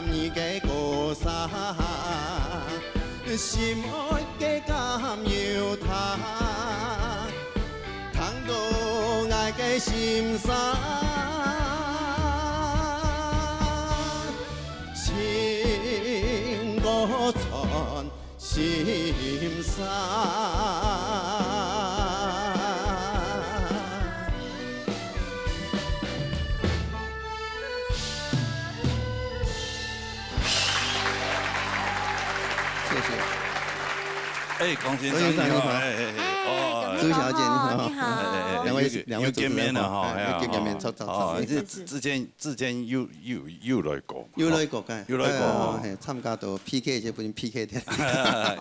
你个歌聲，心愛个敢有聽，聽到𠊎个心聲。 情歌傳心聲。哎，孔先生你好，哎，哎，哎，哎，哦，朱小姐你好，你好。哎，哎，哎，两位，又，两位主持人好，又见面了哈，哎，哎呀，又见面，哦，早，早，早。哦，这之，之前，之前有，有，有来过，有来过，哎，有来过，哎，哦。哎，参加到P K，就分P K掉。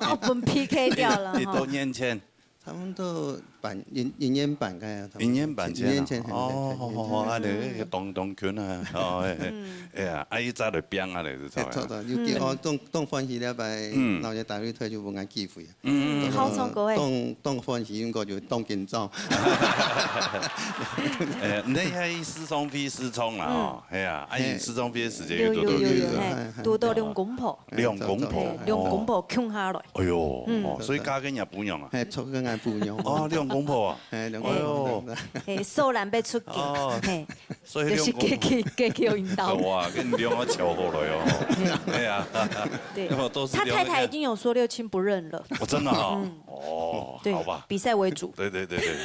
哦，分P K掉了哈。几多年前？差不多半，一，一年半个呀，差不多。一年半前啊？一年前，哦，哎，一年前。哦，哦，哦，啊，你当，当近啊，哦，哎，哎。嗯。哎呀，啊，一早就变啊，你是哎，错，错，有个，嗯。哦，当，当欢喜了拜，嗯。老爷打电话就问俺机会啊。 嗯，嗯，嗯。好唱歌欸。当，当欢喜，应该就当紧张。哎，你还时常飞时常啦，嗯。哦，哎呀，啊，嘿。时常飞的时间有，有，有，有，有，有，有，嘿，嘿，嘿。堵到两公婆。两公婆。嘿，两公婆共下来。哎哟，嗯。哦，所以嫁给人家餔娘啊？嘿，嫁给俺餔娘。哦，两公婆啊？嘿，两公婆。哎哟。嘿，手难被出给，哦。嘿。 所以两个，就是给，给，给，给我引导。哇，跟两个巧合了哟。对。哎呀，对。那么都是两个，他太太已经有说六亲不认了。哦，真的哈？嗯。哦，对，好吧。比赛为主。对，对，对，对。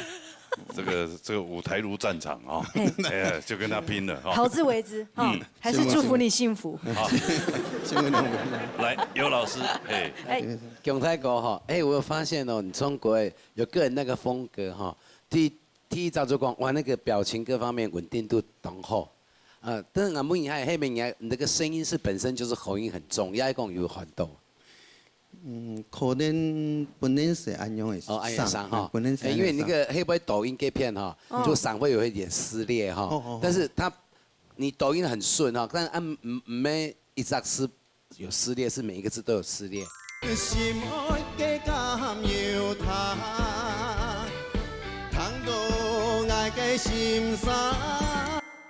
这个，这个舞台如战场啊，嘿。哎呀，就跟他拼了哈。好自为之哈，嗯。还是祝福你幸福。好。来，尤老师，哎。哎。姜大哥哈，哎，我有发现哦，你唱歌哎，有个人那个风格哈，第 第一张就讲，哇，那个表情各方面稳定度当好。呃，但是俺问一下，后面你还，你那个声音是本身就是喉音很重，也讲有很多。嗯，可能本来是恁样个哦，恁样声哈。声，本来是恁样个声。哎，因为那个黑白抖音这片哈，哦。就嗓会有一点撕裂哈。哦，哦，哦。但是他，你抖音很顺哈，但是啊，嗯，嗯，没一直是 有撕裂，是每一个字都有撕裂。心爱的甘油糖，糖到我的心上。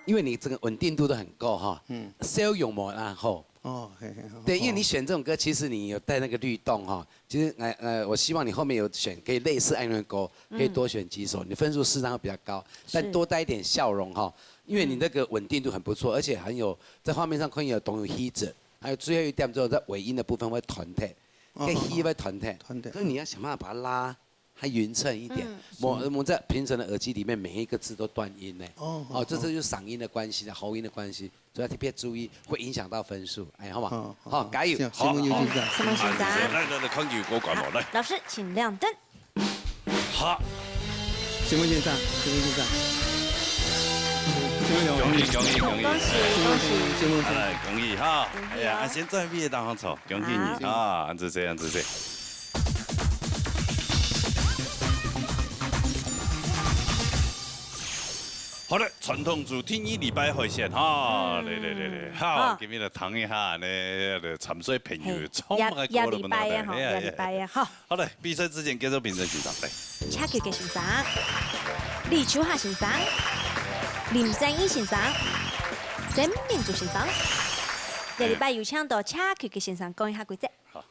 因为你整个稳定度都很够哈，嗯。笑容无那好。哦，嘿，嘿，好，对，因为你好。选这种歌，其实你有带那个律动哈。其实，呃，呃，我希望你后面有选可以类似爱人的歌，可以多选几首，嗯。你分数适当会比较高，但是。多带一点笑容哈，因为你那个稳定度很不错，而且很有，在画面上看有懂有气质。 还有最后一点，就是在尾音的部分会断脱，哦，跟气会断脱，哦，哦。断脱。所以你要想办法把它拉还匀称一点。嗯。我，我们在平常的耳机里面每一个字都断音呢。哦，哦，哦，这，哦。这就是嗓音的关系的，喉音的关系，所以要特别注意，会影响到分数。哎，好不好？哦，哦，好，加油。行，好，好。请问有请上。什么选择？来，来，来，看有过关无？来。老师，请亮灯。 好。请问先生，请问先生。请问有，恭喜，恭喜，恭喜。恭喜，恭喜。请问先生。来，恭喜哈。恭喜哦。哎呀，啊，先转位当好坐，恭喜你啊。啊，恁仔細，恁仔細。好了，传统主题二礼拜海鲜哈，嗯。来，来，来，来，好，好。今日来谈一下呢，参赛朋友嘿，唱个歌了，也，也礼拜啊，哈，哎呀，也礼拜啊，哈。 好嘞，比赛之前介绍评审先生，来。车曲个先生，李秋霞先生，林正义先生，曾明珠先生。这礼拜有请到车曲个先生讲一下规则。好。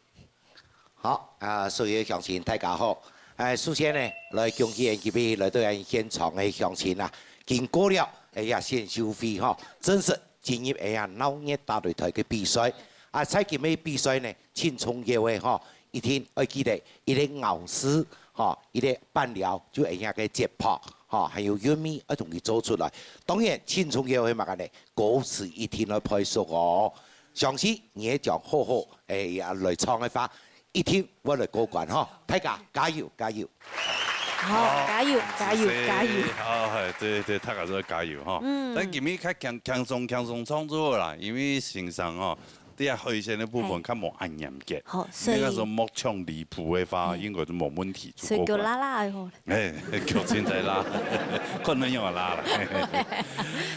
好，啊，所有乡亲大家好。哎，首先呢，来恭喜今日来到咱现场个乡亲啊，经过了，哎呀，选秀会吼，真是进入哎呀闹热大擂台个比赛。啊，在今日比赛呢， 盡重要个吼，一定愛記得，一个咬字，吼，一个伴奏，就會曉个節拍，吼，還有韻味愛同佢做出來。當然，盡重要个麼个呢？歌詞一定愛配熟哦。相信你會將好好，哎呀，來唱个話，一定會來過關吼。大家加油，加油！ 好，好，加油，加油，謝謝。加油。好，係，對，對，大家都加油哈。嗯。但今日較輕，輕鬆，輕鬆創作啦，因為先生哦，對啊，海鮮个部分較無恁嚴格。好，所以你若係莫唱離譜个話，嗯。應該就無問題，就過關。所以叫拉拉个吼。哎，叫現在拉，可能用拉啦。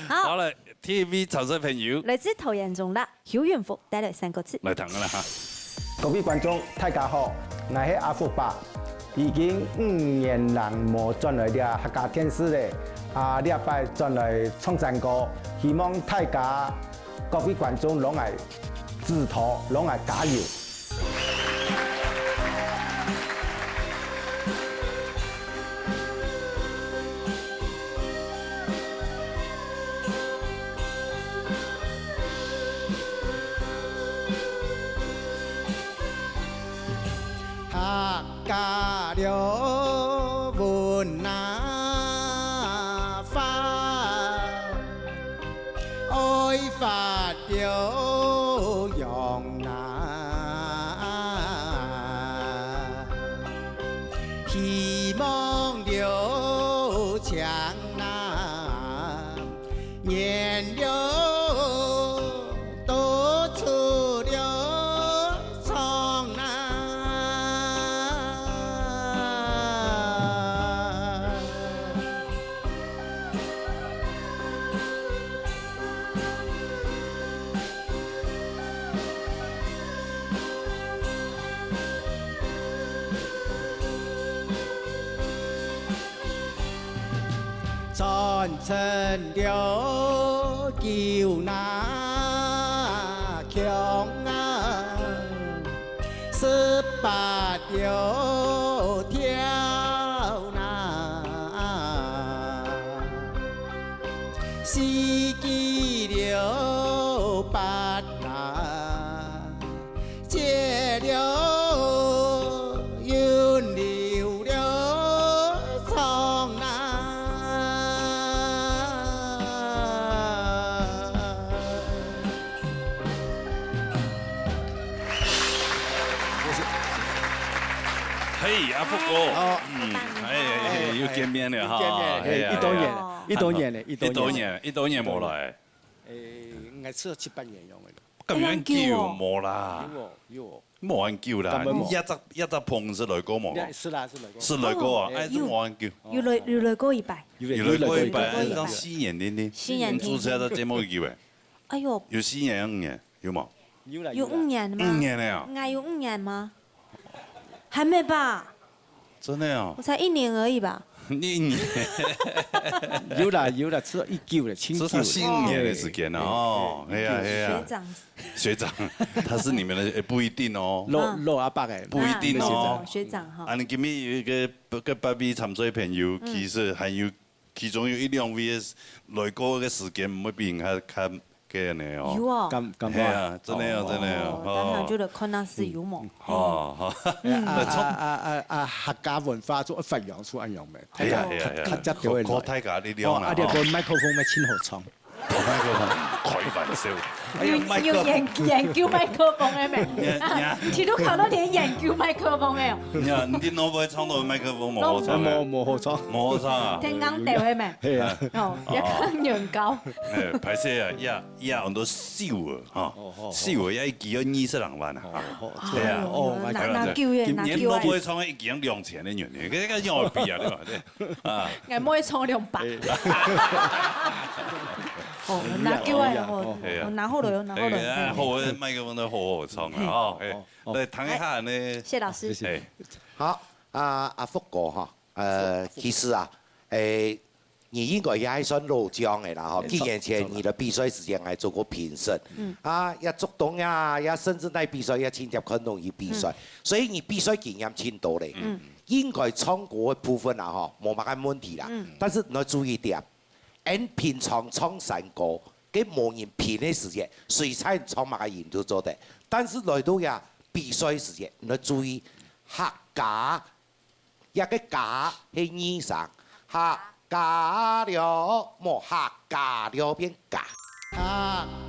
好。好了，第一位參賽朋友。來自桃園中壢。 邱遠福帶來三個字。來聽个啦哈。各位觀眾，大家好，𠊎係阿福伯，已經五年零無轉來這客家電視了，啊，這擺轉來唱山歌，希望大家各位觀眾摎𠊎指導，摎𠊎加油。希望流江南，年流都出流沧浪。 转身了，九那腔啊，十八了，跳那，四季了，八那。 接了云流了沧浪。嘿，阿福哥，哦。嗯，哎，哎，哎，又見面了哈。又見面，哎，哎呀，一多年了，哎呀。一多年了，一多年。一多年，一多年無來。哎，應該係七八年樣个了。 咁樣久無啦？有哦，有哦。無恁久啦，敢會無？一隻，一隻棚係來過無？係啦，係來過。係來過啊，哦，哎，有。無恁久。有來，有來過一擺。有來，有來過一擺，有來過一擺。哎，當四年定定。四年定定。你主持這節目幾久誒？哎喲。有四年、五年，有無？有啦，有啦。有五年嗎？五年了啊。應該有五年嗎？還沒吧？ 真的哦。我才一年而已吧。一年。有啦，有啦，至少一久了，真久了。至少四五年的時間了哦。哎，哎，哎，哎呀，哎呀。學長。學長，他是你們的，哎，不一定哦。老，啊。老阿伯哎。不一定哦。啊，學長，學長哈。啊，你今天有一個，個八位參賽朋友，嗯。其實還有 其中有一兩位个來過个時間毋會比人較，較，較个呢哦。有哦。感，感覺啊。係啊，真个哦，哦。真个哦，哦，當然就得看那是有無。嗯。哦，好。嗯。啊，啊，啊，啊，啊，客家文化就發揚出恁樣咩。係啊，係啊，係啊。較，較，較多个來。靠，靠大家力量啦，哦，啊，這個吼。麥克風要清好唱。哦，麥克風，開玩笑。哎呀，有，麥克風。有研，研究麥克風个咩？呀，呀。你都考到連研究麥克風个哦。呀，你聽我會唱到麥克風無好唱个。無，無好唱。無好唱啊。天公地位咩？ 係啊。哦，哦。也較遠高。哎，歹勢啊，也，也有很多秀啊，哈。哦，哦，哦。秀啊，也一支要二十零萬啊。哦，哦，係啊。哦，哎喲，那，那久遠，那久遠。今年都不會超過一支兩千个銀呢，這個要比啊，對吧？對。啊。𠊎毋會唱兩百。哎。哦，那久遠，哦，哦，哦，係啊。哦，那好了喲，那好了。哎，好，麥克風都好好唱啊，嘿。哦，哎，哦，哦。來，談一下呢。哎，謝老師。謝謝。哎。好，啊，阿福哥哈， 呃，其實啊，誒，你應該也還算老將个啦，吼。哎，幾年前你个比賽時間還做過評審，嗯。啊，也竹東呀，也甚至在比賽也親自看到你比賽，嗯。所以你比賽經驗盡多咧。嗯。應該唱歌个部分啊，吼，無麼个問題啦。嗯。但是你要注意一點，俺平常唱山歌，該無人評个時節，隨便唱麼个人都做得。但是來到這比賽時節，你要注意客家 這个家係二聲，客家了，無客家了變家。客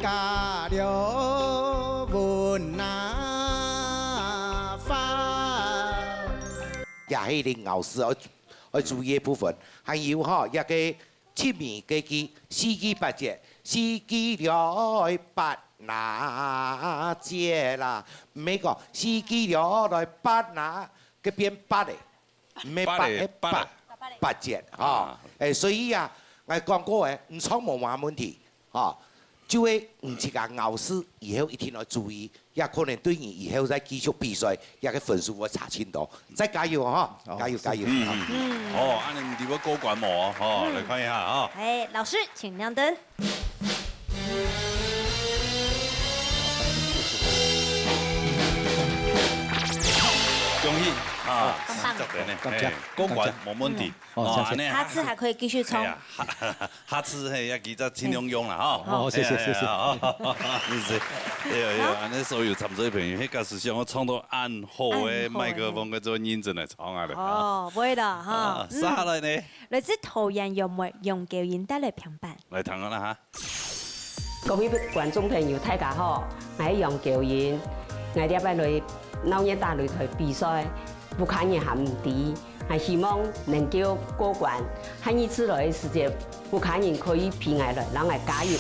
家了，文啊花。也係恁咬字，愛，愛注意个部分。還有吼，這个七味个句，四季八節，四季了八那節啦。毋係講四季了來八那，該變八个。 毋係八，八个，係八，八个。八節，吼。啊。誒，所以啊，𠊎講過誒，你唱無麼問題，吼。就係你自家咬字以後一定要注意，也可能對你以後再繼續比賽，這个分數會差盡多。再加油，吼，好，加油，加油。嗯，嗯，嗯。哦，恁樣你會過關無？吼，嗯。來看一下，吼。哎，老師，請亮燈。恭喜啊，哦，棒棒。四十點呢，感謝，嘿，過關，感謝。無問題。嗯。哦，哦，謝謝。恁樣下次還可以繼續衝。哎呀，下，下次，嘿，愛記得盡量用啦，吼。哦，謝謝，哎呀，謝謝。哎呀，哦，謝謝。對，對，好。恁樣所有參賽朋友，嘿，假使想要唱到恁好个麥克風，恁好个。該做認真來唱啊，對。哦，會的，哈。啊，嗯。接下來呢？來自桃園楊梅楊嬌瑩帶來評判。來聽下啦，哈。 各位觀眾朋友，大家好，𠊎係楊嬌瑩。𠊎這擺來鬧熱打擂台比賽，屋下人還毋知，還希望能夠過關。下一次來个時節，屋下人可以陪𠊎來，摎𠊎加油。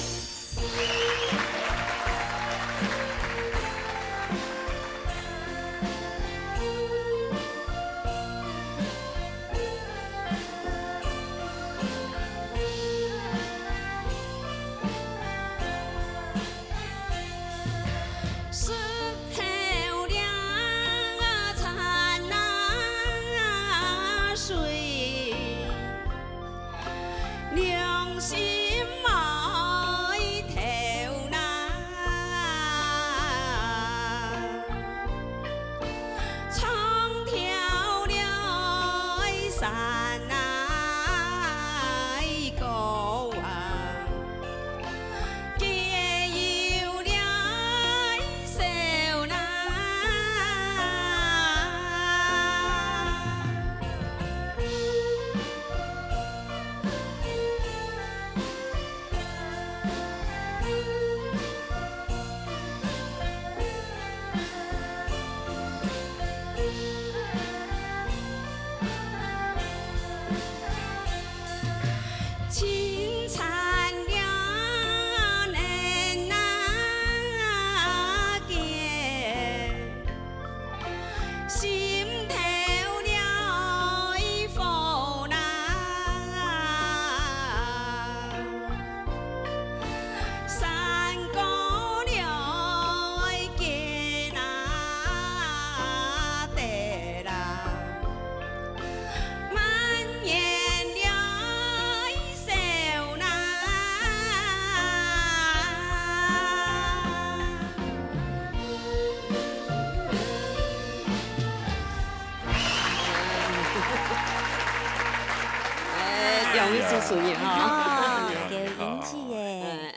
哎，兩位主持人哈。哦，有影子耶。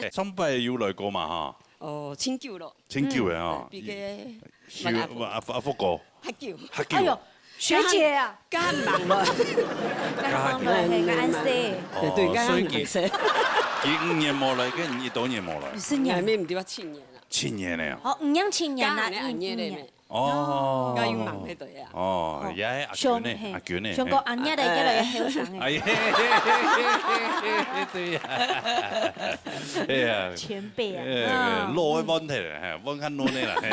哎，上擺有來過嘛哈？哦，盡久了。盡久了哈。比个，阿阿福哥。較久。較久。哎喲，學姐啊。較忙了。較忙了，嘿，較恁細。哦，對，較忙了。佢五年無來，佢一多年無來。四年。還沒，毋對啊，七年了。七年了呀。哦，五年七年啦，加下來，一年。哦。該有忙个對啊。哦，也阿娟呢，阿娟呢，上過阿娘个，越來越後生个。哎，對呀。哎呀。前輩啊。哎，老个問題了，嘿，問較嫩个啦，嘿。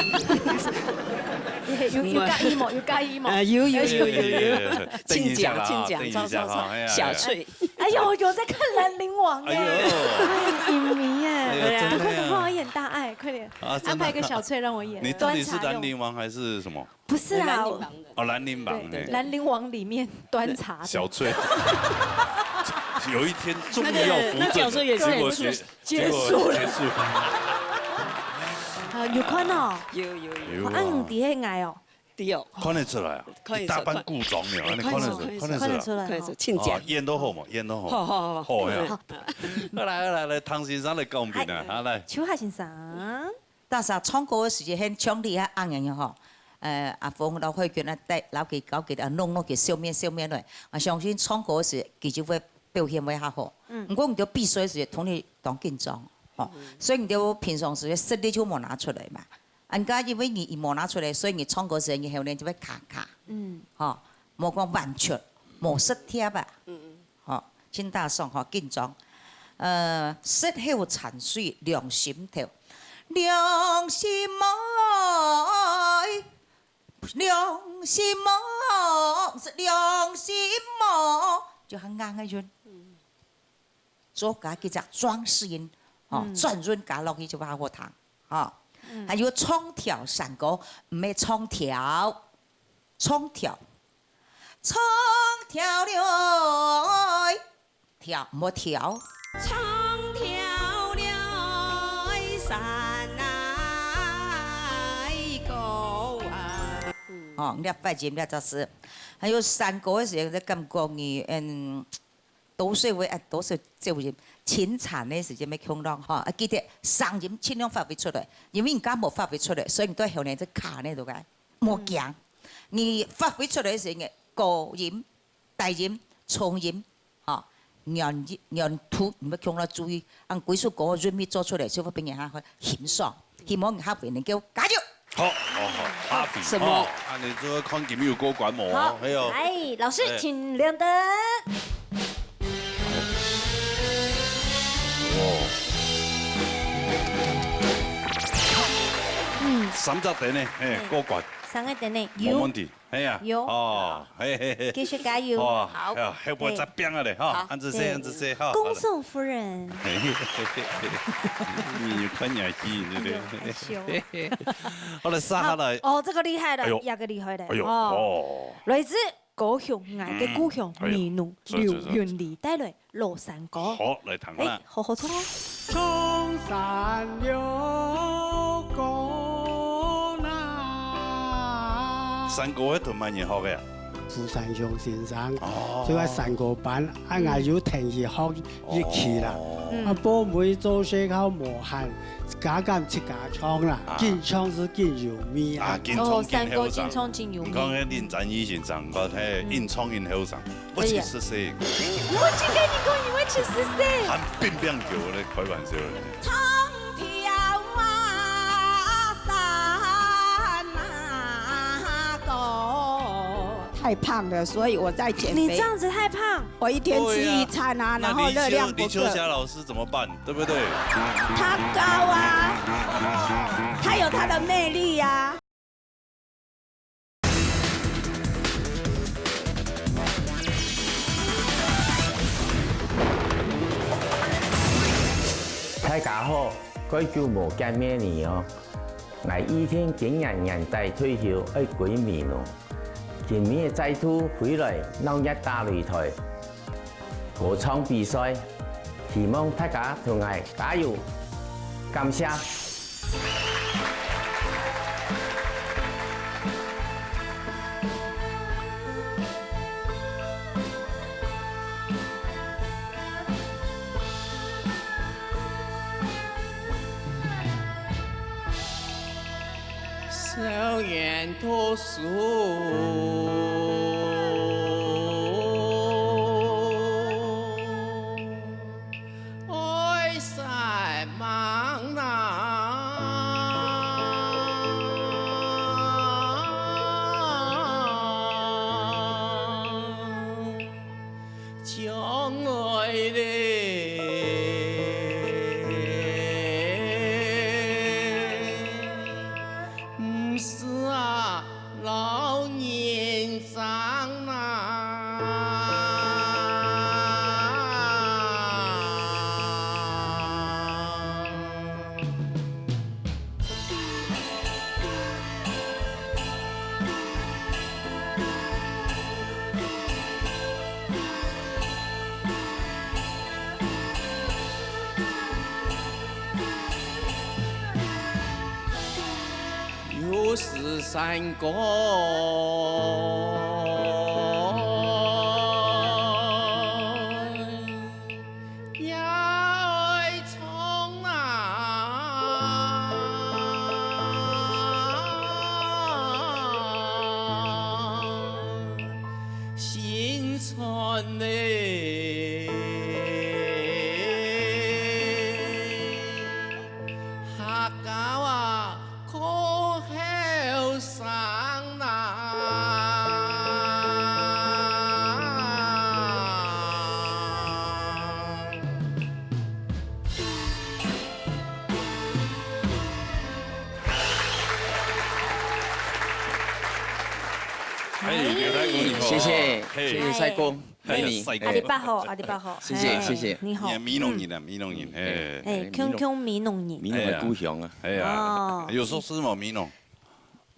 有，有介意無？有介意無？啊，有，有，有，有，有。等一下啦，請講，請講，等一下哈，坐，坐，坐。哎呀。小翠。哎喲，有在看蘭陵王哎。哎喲。影迷耶。哎喲，真的呀。快点帮我演大爱，快点。啊，真的。安排一个小翠让我演。你到底是兰陵王还是什么？不是啦，兰陵王的。哦，兰陵王，对，对，哎。对。兰陵王里面端茶的。小翠。有一天终于要扶正了，那个，那角色也是结果结，结束了。结果结束。啊，有看哦。有，有，有。有啊。啊，你底下矮哦。 对哦。看得出来啊，看得出，一大班古装的，看，你看得出，看得出，看得出来。看得出，请讲。哦，演都好嘛，演都好。好，好，好，好。好呀。好。好，来，来，来，唐先生来讲一遍啊，哎，好，来。秋海先生。大家唱歌的时节，很像你啊，恁样吼。呃，阿峰老会跟他带，老给搞给他弄弄给笑面笑面的。我相信唱歌的时，佢就会表现会较好。嗯。不过你就比赛的时，同你当紧张，吼。嗯。所以你就平常时实力就无拿出来嘛。 恁个因為你，你無拿出來，所以你唱歌時你後面就會卡卡。嗯。吼，無講完全，無失調啊。嗯，嗯。吼，真打爽吼，緊張。呃，食後潸水涼心頭，涼心妹，涼心妹，涼心妹，就很硬个音。嗯。 做加幾隻裝飾音，吼，嗯。轉韻加落去就較好聽，吼。嗯。還有唱調山歌，毋係唱跳，唱跳，唱跳了，跳，毋好跳。唱跳了山歌啊。嗯。吼，你發音了就是，還有山歌个時候，你感覺你，嗯， 多少會，啊，多少走音，清唱个時節愛共樣吼，啊，記得聲音盡量發揮出來，因為人家無發揮出來，所以你到後面就卡呢，對不對？莫驚，嗯。你發揮出來个時節，高音、低音、重音，吼，原音、原圖，你愛共樣注意，按歸首歌韻味做出來，就會分人家欣賞。希望你下回能夠加油。好，好，好，阿飛什麼？哦，恁樣就愛看今日有過關無？好，哎喲。來，老師，哎。請亮燈。哦。嗯。三隻燈呢，嘿，哎，過關。三個燈呢，有。無問題。 係啊。有。哦，嘿，嘿，嘿。繼續加油。哇，好。哎呀，後背再拼啊咧，哈，好。恁仔細，對。恁仔細，哈，恭送夫人。好了。嘿，嘿，嘿，嘿，嘿。你有看下去，對不對？哎喲，害羞。好了，接下來。好，哦，這個厲害了，哎喲。這個厲害了，哎喲，哦。哦。來自高雄，𠊎个故鄉，嗯，哎喲，美濃，是，是，是。劉韻麗帶來 老山歌。好，來聽啦。哎，好好唱哦。唱山歌啦。山歌係同麼人學个啊？傅山雄先生，哦。這個山歌班，啊，嗯。𠊎有跈佢學一期啦。哦。嗯。啊，寶貝做事較無閒，自家敢自家唱啦，啊。緊唱係緊有味啊。啊，緊唱緊後生。哦，山歌緊唱緊有味。你看該林展義先生，你看，嘿，嗯。緊唱緊後生。 我七十歲。我今天你講你我七十歲。還乒乒叫咧，開玩笑咧。唱跳啊，山啊歌。太胖了，所以我在減肥。你這樣子太胖。我一天吃一餐啊，對啊。然後熱量不夠。那李秋，李秋霞老師怎麼辦？對不對？他高啊，他有他的魅力啊。 大家好，蓋久無見面了哦。𠊎以前經驗年代退休愛歸美濃，今日再度回來鬧熱打擂台，歌唱比賽，希望大家同𠊎加油，感謝。 少年讀書愛三忙啦，將來咧，毋使啊 老人家啦。又是山歌要唱啊，新春嘞。 客家話可後生啦。哎，劉大哥你好。謝謝，嘿。謝謝帥哥。 哎，美女，帥哥。阿里巴好，阿里巴好。謝謝，哎，謝謝。你好。你係美濃人啊，美濃人，嗯。嘿。哎，美濃。共，共美濃人。美濃个故鄉啊。哎呀，哦。有熟識無，美濃？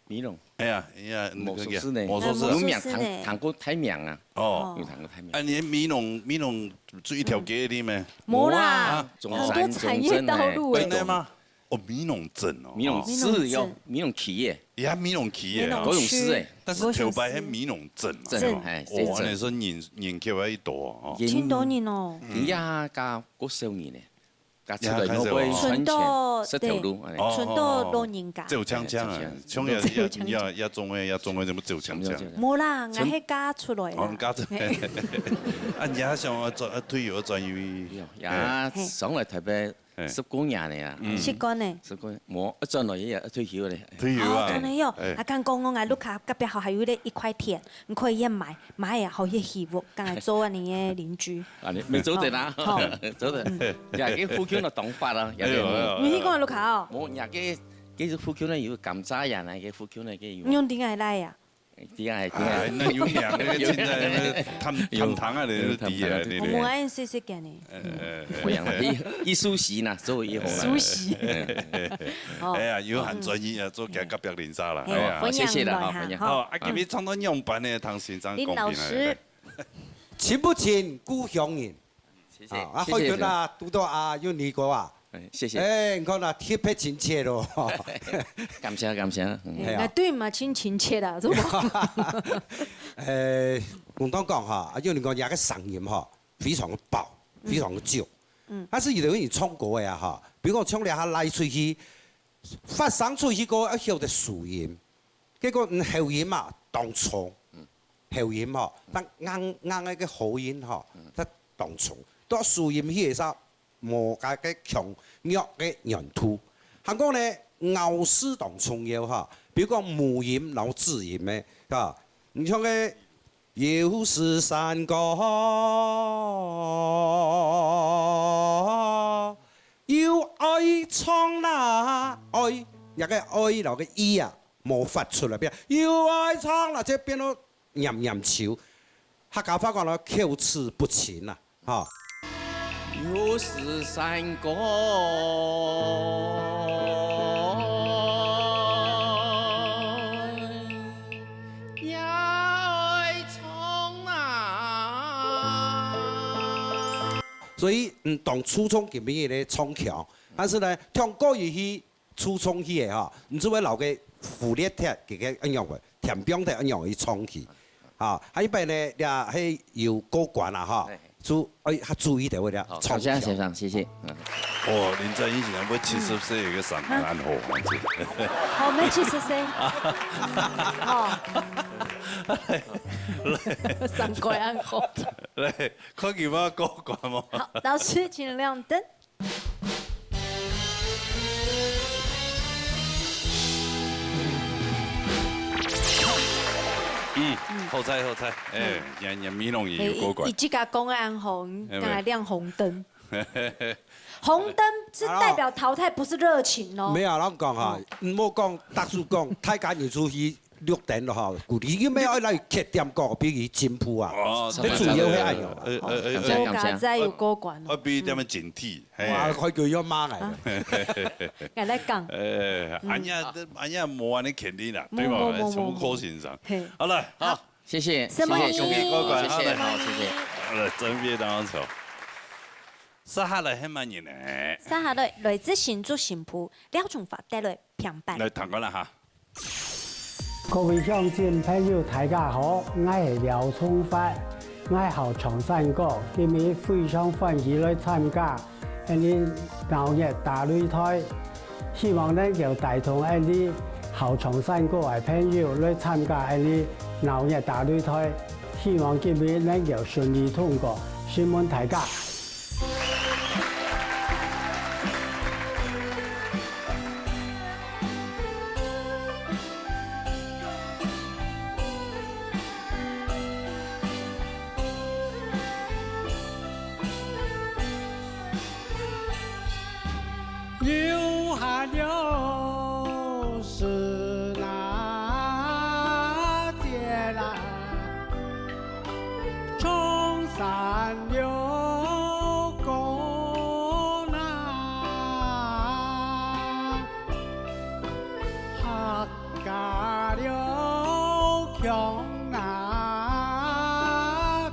美濃。哎呀，哎呀，無熟識呢。無熟識啊。有名，哎，無熟識呢。聽，聽過大名啊。哦。有聽過大名。啊，你美濃，美濃就一條街个咩？無啦，啊，中山，好多產業道路哎。中山，哎，真的嗎？ 哦，美濃鎮哦。美濃市有，美濃鎮。美濃區耶。也美濃區耶，哦。美濃區。高雄市哎。但是頭擺係美濃鎮嘛，鎮，哦，哎，哦，鎮。恁樣說人，人口還多哦。人，真多人哦。嗯。人也加過少人呢，加出來，也較少哦。會傳承，傳統，石頭路，對。哎。哦，傳統老人家。哦，哦，哦。走強強啊，哎，走強強。像也，也，也，也中的，也中的，全部走強強。全部走強強。無啦，全，𠊎係加出來啦。哦，加出來。啊，你也想要轉，啊，退休轉去？哎喲，也，哎。上來台北哎。十過年了啊。嗯。十過呢？十過年，無，一轉來也要退休了。退休啊。哦，真的喲。哎。啊，剛剛講啊，屋下隔壁好還有一塊田，你可以去買，買啊，好去起屋，剛才做恁樣个鄰居。啊，你，你做得啊，哦，好。做得。嗯。呀，這附近的東北啊，哎喲，哎喲。你去過屋下哦？無，呀，這，這是附近的有甘蔗呀，那個附近的這有。你用點解來呀？ 對啊，對啊。哎，那有名，那個現在那個探，探堂啊，那個有探堂啊，對，對，對。我們還細細个呢。呃，呃，呃。不一樣了，一，一熟悉呢，做一紅了。熟悉。嗯。哦。哎呀，有很專業啊，做隔，隔壁鄰舍啦。哎。哎呀。哦，謝謝了哈，歡迎來哈，歡迎。好，啊，今日唱到仰般呢，唐先生公平啊。林老師。親不親，故鄉人。 謝謝，啊，啊，謝謝，海豚啊，謝謝。堵到啊，有你哥啊。哎，謝謝。哎，你看啊，特別親切咯。感謝，感謝，嗯。哎呀。哎，對嘛，親，親切啦，是無？哎，我當講哈，啊，有人講，這個聲音哈，非常个飽，嗯。非常个足。嗯。但是有的人唱歌个啊哈，比如講唱了下拉出去，發聲出去个要曉得收音。 結果，嗯，喉音嘛，當重。嗯。喉音吼，嗯。但硬，硬个个喉音吼，嗯。佢當重。到收音去个時候，無該个強弱个軟度。還講呢，咬字當重要吼。比如講母音摎子音个，啊，你像个有時山歌，有愛唱啦，愛，這个愛摎个意啊， 無發出來，變有愛唱啦，就變到黏黏啾。客家話講咯，口齒不清啦，吼。有時山歌也愛唱啊。所以，嗯，當注重今晡日个唱腔，但是呢，唱歌入去 初中去个吼，你就會摎个忽略忒，佢个恁樣个，添放忒恁樣去唱去。吼，還有一擺呢，這係有過關啦吼，嘿。就愛較注意个，為了好，唱調。感謝先生，謝謝。嗯。哦，林正英先生會七十歲，有个聲音恁好，嗯。好，沒七十歲。哦。聲音恁好。來，看佢有無過關無？好，老師，請亮燈。 嗯，好彩，好彩，哎，嗯。人，人美龍也有過關。哎，一，一直講个恁好，哎，剛才亮紅燈。紅燈是代表淘汰，不是熱情哦。沒有，我講哈，嗯。莫講，大叔講，大家你出去 綠燈了哈，鼓勵，因為愛來缺點講，比佢進步啊。哦，你主要係恁樣啊。呃，呃，呃，好，感謝，感謝。無加載有過關哦。我比佢點樣警惕，嘿。哇，開口要罵來了。啊。𠊎來講。呃，嗯。恁樣，恁樣無恁樣權利啦，無，對吧？無，無，無，無。全部靠先生。嘿。好了，好。好，謝謝，什麼謝謝，恭喜過關，謝謝，好了。好，謝謝。好了，真非常好。接下來係麼人呢？接下來，來自新竹新埔，廖中發帶來評判。來，聽看啦哈。 各位鄉親朋友，大家好，𠊎係廖中發，𠊎好唱山歌，今日非常歡喜來參加恁呢鬧熱大擂台，希望能夠帶動恁呢好唱山歌个朋友來參加恁呢鬧熱大擂台，希望今日能夠順利通過，承蒙大家。 有下了是哪点啦？唱山了歌啦，客家了腔啦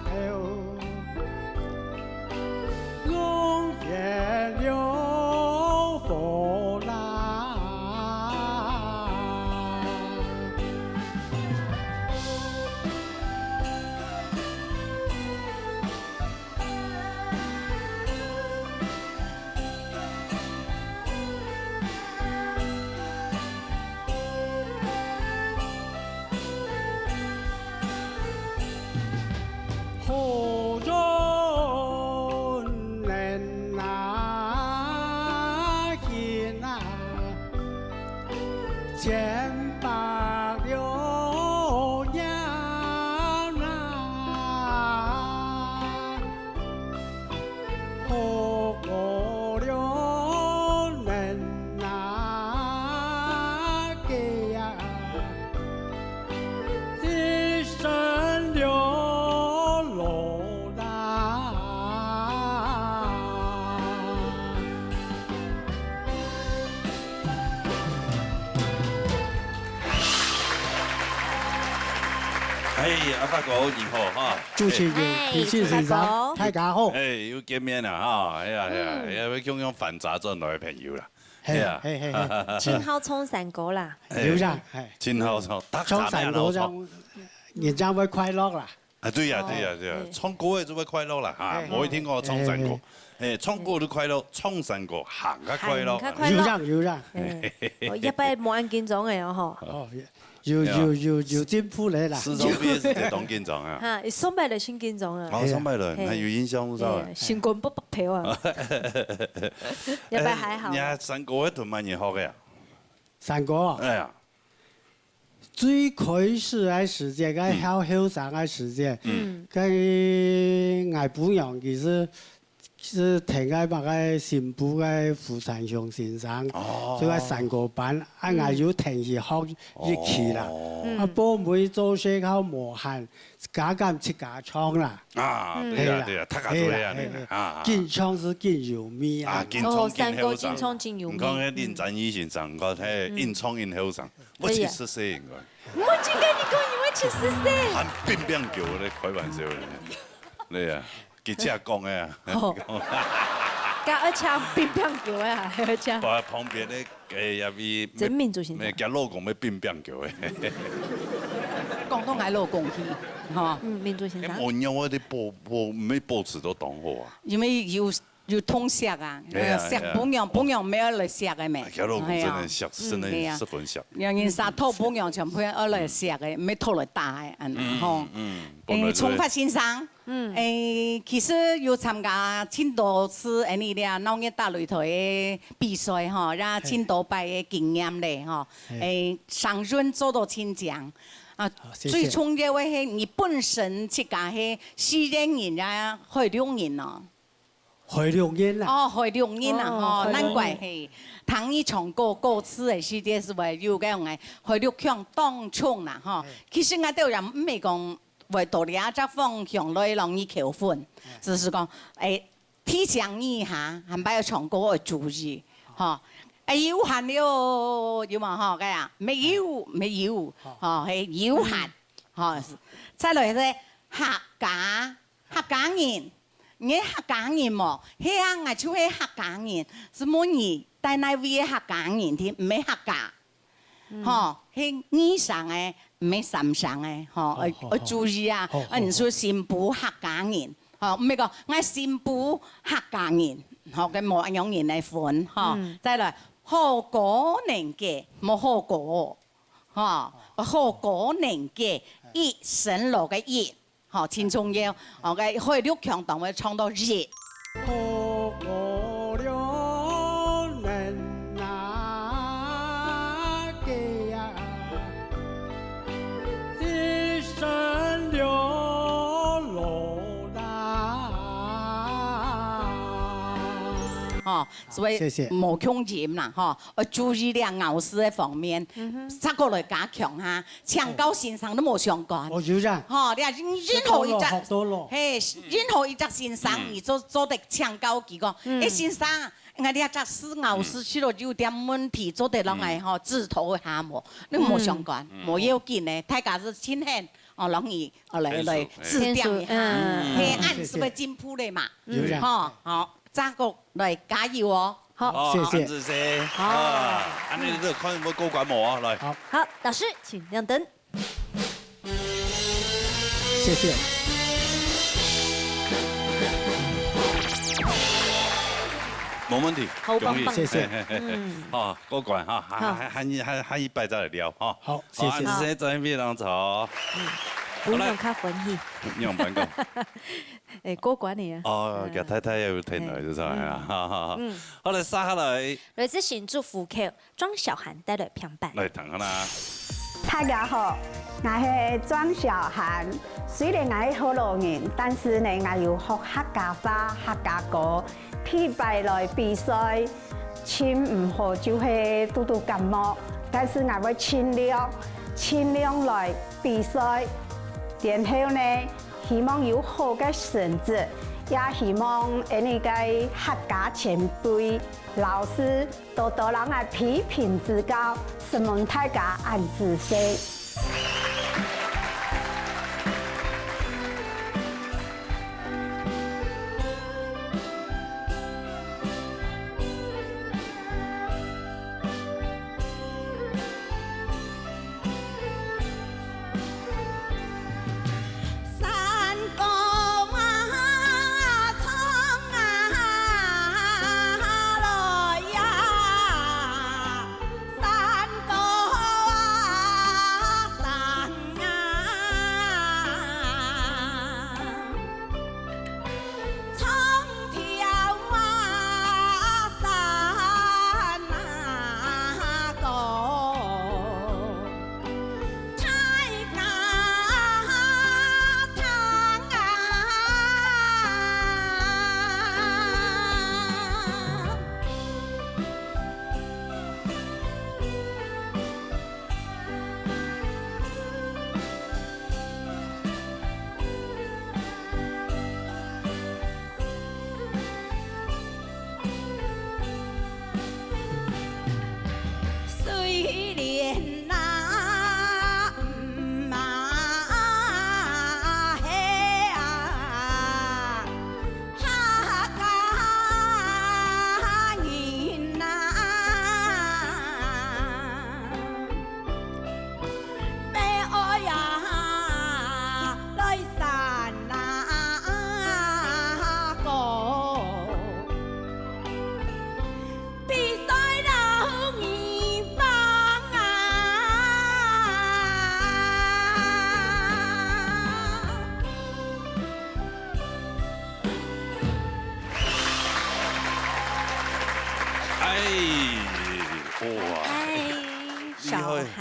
口。 容颜了火啦。哎，阿發哥你好哈。主持人、哎，評審先生，主持人。大家好。哎，又見面了哈。哎呀，哎呀，嗯。哎呀，又共樣翻查轉來个朋友啦。嘿，哎呀。嘿，嘿，嘿。真好唱山歌啦。哎，有影，嘿。真好唱，逐家唱山歌，人人會快樂啦。啊，對呀，哦，對呀，對呀，對。唱歌个就會快樂啦，哈，哎，無一定講唱山歌。哎，哎。哎，唱歌就快樂，唱山歌還較快樂。還較快樂。有影，有影。哎，哦，這擺無恁緊張个哦，吼。哦， 有，有，有，有進步了啦。時常比係當緊張啊。哈，上擺就先緊張啊。哦，上擺就，嘿。還有印象無？哎，心肝啵啵跳啊。這擺還好。哎，你山歌係同麼人學个啊？山歌啊？哎呀。最開始个時節，該後，嗯。後生个時節，嗯。該𠊎餔娘其實 係跈該麼个新埔个胡山雄先生，哦。做个山歌班，啊，嗯。𠊎有跈佢學一期啦。哦。嗯。啊，寶妹做事較無閒，加減自家唱啦。啊，嗯。對啦，係啦，對啦，大家都這樣的啦，係啦，係啦。啊，啊。緊唱係緊有味啊。啊，緊唱緊後生。哦，山歌緊唱緊有味。你看該林展義先生，你看，嘿，嗯。緊唱緊後生，嗯。我七十歲應該。對呀。毋好真个，你講你會七十歲。還乒乓球咧，開玩笑咧。對呀。 佢自家講个啊。哦。該愛請乒乓球个啊，愛請。旁，旁邊个，哎，也比，真民族先生。佢老公愛乒乓球个。講到𠊎老公去，吼。嗯，民族先生。哎，無，你愛保，保，愛保持到當好啊。因為有，有痛惜啊，哎呀，惜餔娘，哎呀。餔娘毋係愛來惜个咩？哎，佢老公真的惜，哎呀。真的十分惜。嗯，係啊。兩人儕討餔娘全部愛來惜个，毋係討來打个，恁樣，嗯，吼。嗯，嗯，哎，本來就係。聰發先生， 嗯。誒，其實有參加盡多次恁呢个鬧熱大擂台个比賽吼，也盡多擺个經驗咧吼。嘿。誒，上任做到盡強。啊，好，謝謝。最重要个係你本身自家係四縣人啊，海陸人哦。海陸人啦。哦，海陸人啊，哦，吼，海陸人。難怪嘿，聽你唱歌歌詞个時節係會有該種个海陸腔當重啦，吼。嘿。其實𠊎兜也毋係講 會到這隻方向來摎你求婚，哎。只係講，哎，提醒你一下，下擺愛唱歌愛注意，吼。哎，有限了，有無吼？該啊，沒有，沒有，好。吼，嘿，有限，嗯。吼。再來係客家，客家人，你係客家人無？係啊，𠊎就係客家人，係問你，在哪位个客家人，定毋係客家？ 嗯。吼，係二聲个，毋係三聲个，吼，好，愛，好，愛注意啊。好，好，啊，你說新埔客家人，吼，毋係講𠊎新埔客家人，吼，該無恁樣人來分，吼。嗯。再來，好高能个，無好高，吼，好高能个，一，蜃樓个一。 吼，盡重要。哦，該海陸腔當會唱到一。吼，所以謝謝。無共音啦，吼。 愛注意這咬字个方面，嗯哼。再過來加強哈，請教先生都無相干。哦，有影。吼，你看任何一隻，學到了，學到了。嘿，任何一隻先生，嗯。你做，做得請教佢講，嗯。「誒，先生，𠊎這隻字咬字出了有點問題，做得摎𠊎吼，指導一下無？」你無相干，嗯。無要緊个，大家係親兄，哦，摎你，哦，來，來，指點一下。嗯。嘿，恁樣係會進步个嘛。有影。吼，好，再過來加油哦。 好。哦，謝謝。恁仔細。好。啊，恁仔細，看有無過關無啊？來。好。好，老師，請亮燈。謝謝。無問題，好棒棒。恭喜。謝謝。嘿，嘿，嘿。嗯。好，過關哈，還，好。還，還，還，還一擺再來尞哈。好，謝謝。好，恁仔細，再見，非常好。嗯，好，來。不用較歡喜。你用慢講。 誒，過關个啊。哦，嗯。佢太太有聽來，嘿。就出來啊，嗯。哈，哈，哈。嗯。好，來，續下來。來自新竹湖口，莊小涵帶來評判。來，聽下啦。大家好，𠊎係莊小涵。雖然𠊎係學老人，但是呢，𠊎有學客家話、客家歌，第一擺來比賽，盡毋好就係堵堵感冒，但是𠊎會盡量，盡量來比賽。然後呢， 希望有好个成績，也希望𠊎俚个客家前輩、老師多多摎𠊎批評指教，承蒙大家恁仔細。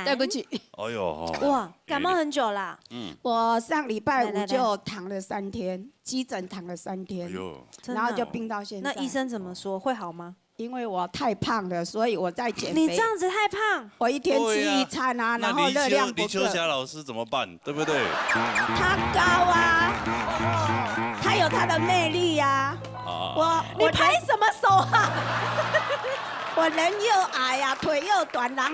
对不起。哎呦，吼。哇，感冒很久啦。嗯。我上礼拜五就躺了三天，急诊躺了三天，哎呦。真的哦。然后就病到现在。那医生怎么说？会好吗？因为我太胖了，所以我在减肥。你这样子太胖。我一天吃一餐啊，对啊，然后热量不够。那李秋，李秋霞老师怎么办？对不对？他高啊，他有他的魅力啊。啊。我，你拍什么手啊？我人又矮啊，腿又短，人，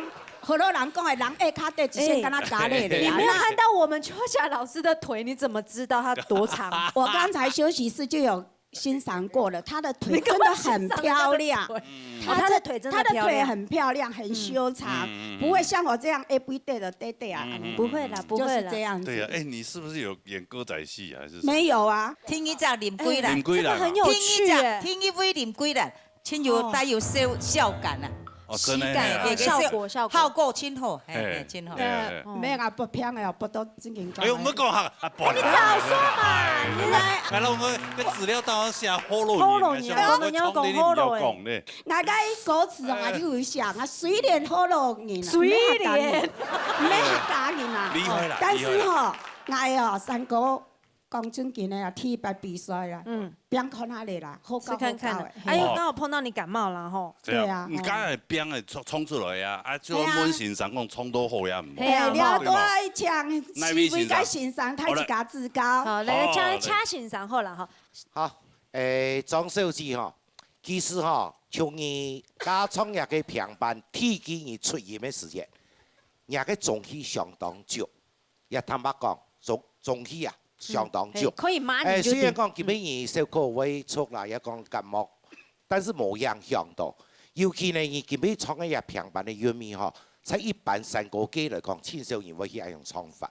河洛人讲的，人矮脚短，一线跟他打累了呀。哎，你没有看到我们秋霞老师的腿，你怎么知道他多长？我刚才休息室就有欣赏过了，她的腿真的很漂亮。你刚刚欣赏了她的腿。嗯。她的，哦，她的腿真的漂亮。她的腿很漂亮，很修长，嗯，嗯，嗯。不会像我这样A B D的短短啊，嗯，嗯，嗯。不会啦，不会啦。就是这样子。对啊，哎，你是不是有演歌仔戏啊，还是什么？没有啊。天一隻林桂蘭。哎，林桂蘭啊。这个很有趣耶。天一隻，天一位林桂蘭，真有，哦。带有笑，笑感啊。哦，真的，喜感，哎呀。哎，效果，效果。效果真好，嘿，嘿，嘿，真好。哎，哎，哎。哦。没有啊，不偏的哦，不都 正经讲。哎呦，毋好講哈，啊，不然。你早說嘛，你來。來，來，我們个資料當中寫喉嚨炎，喉嚨炎，想講喉嚨炎講喉嚨炎。講喉嚨炎。𠊎个歌詞哦，𠊎就有寫啊，雖然喉嚨炎啊，雖然。毋係客家人，毋係客家人啊，厲害啦，哦，但是吼，厲害啦。𠊎哦，山歌講正經个啊，第一擺比賽啦，嗯。 邊看下咧啦，好搞，試看看啊。好搞欸。哎呦，哦。剛好碰到你感冒了吼。對啊，對啊，你剛才邊仔衝，衝出來啊，啊，就問先生講衝到好呀，毋好。嘿啊，哎，你要多愛請，哪位先生？幾位个先生，大家指教。好，來，請，哦，請先生好了哈。好，誒，張小姐哈，其實哈，從你加唱這個平板，第一你出音个時間，你个中氣相當足。 也坦白講，中，中氣啊，相當足。嗯，嘿，可以嗎？哎，你就定。雖然講今晡日小可會出來，也講感冒，但是無影響到。尤其呢，你今晡日唱个這平板个韻味吼，在一般山歌界來講，盡少人會去恁樣唱法。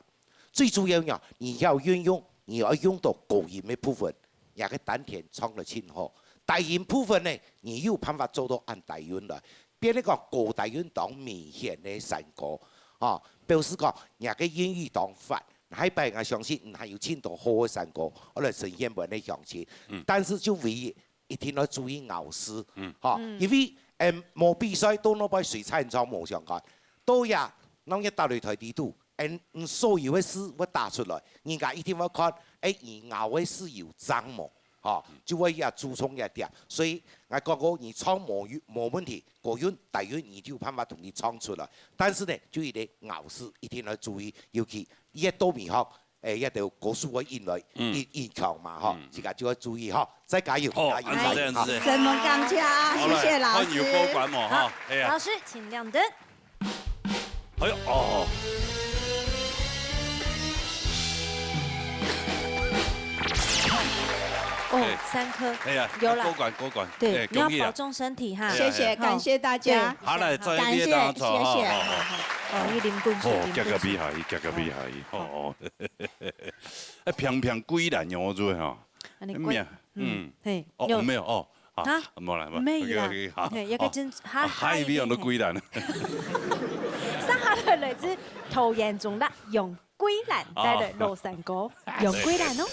最主要呢，你要運用，你要用到高音个部分，你个丹田唱得盡好。低音部分呢，你有辦法做到恁低韻來。 變成講高低韻當明顯个山歌，吼，表示講若个音域當闊。下擺𠊎相信你還有盡多好个山歌，愛來呈現分你鄉親。嗯。但是就唯一一定要注意咬字，嗯。吼，嗯。因為，誒，無比賽到哪擺水菜唱無相干，到這，弄一大擂台底肚，誒，你所有个字會打出來，人家一定會看，誒，你咬个字有正無。 吼，就會也注重一點。所以𠊎講過，你唱無，無問題，高韻、低韻你就有辦法同佢唱出來。但是呢，就一個咬字一定要注意，尤其越到尾吼，誒，一條高速个音來，嗯。音，音強嘛，吼，嗯。自家就要注意吼，再加油，好，加油，加油，恁仔，恁仔。好。承蒙感謝，好，謝謝老師。來，換有過關無，吼，好，哎呀。老師，請亮燈。 哎喲，哦。哦，哎。三顆。哎呀，有了。過關，過關。對，哎，恭喜啊。你要保重身體哈。哎呀，謝謝，哎呀。感謝大家。對。好，來，再一遍，感謝，大家好，謝謝。好，好，好。哦，一輪滾水，哦，一輪滾水。夾夾厲害，夾夾厲害，哦。哦。哎，平平歸蘭用我做哈。啊，你歸，哎，沒有，嗯。嗯，嘿，哦，有。沒有，哦。 啊，啊？無啦，無啦。毋係啦。OK，OK，好。嘿，一個真，哦，哈，啊，海味用到歸蘭。上下來來自桃園中壢楊桂蘭帶來老山歌，哦。楊桂蘭哦。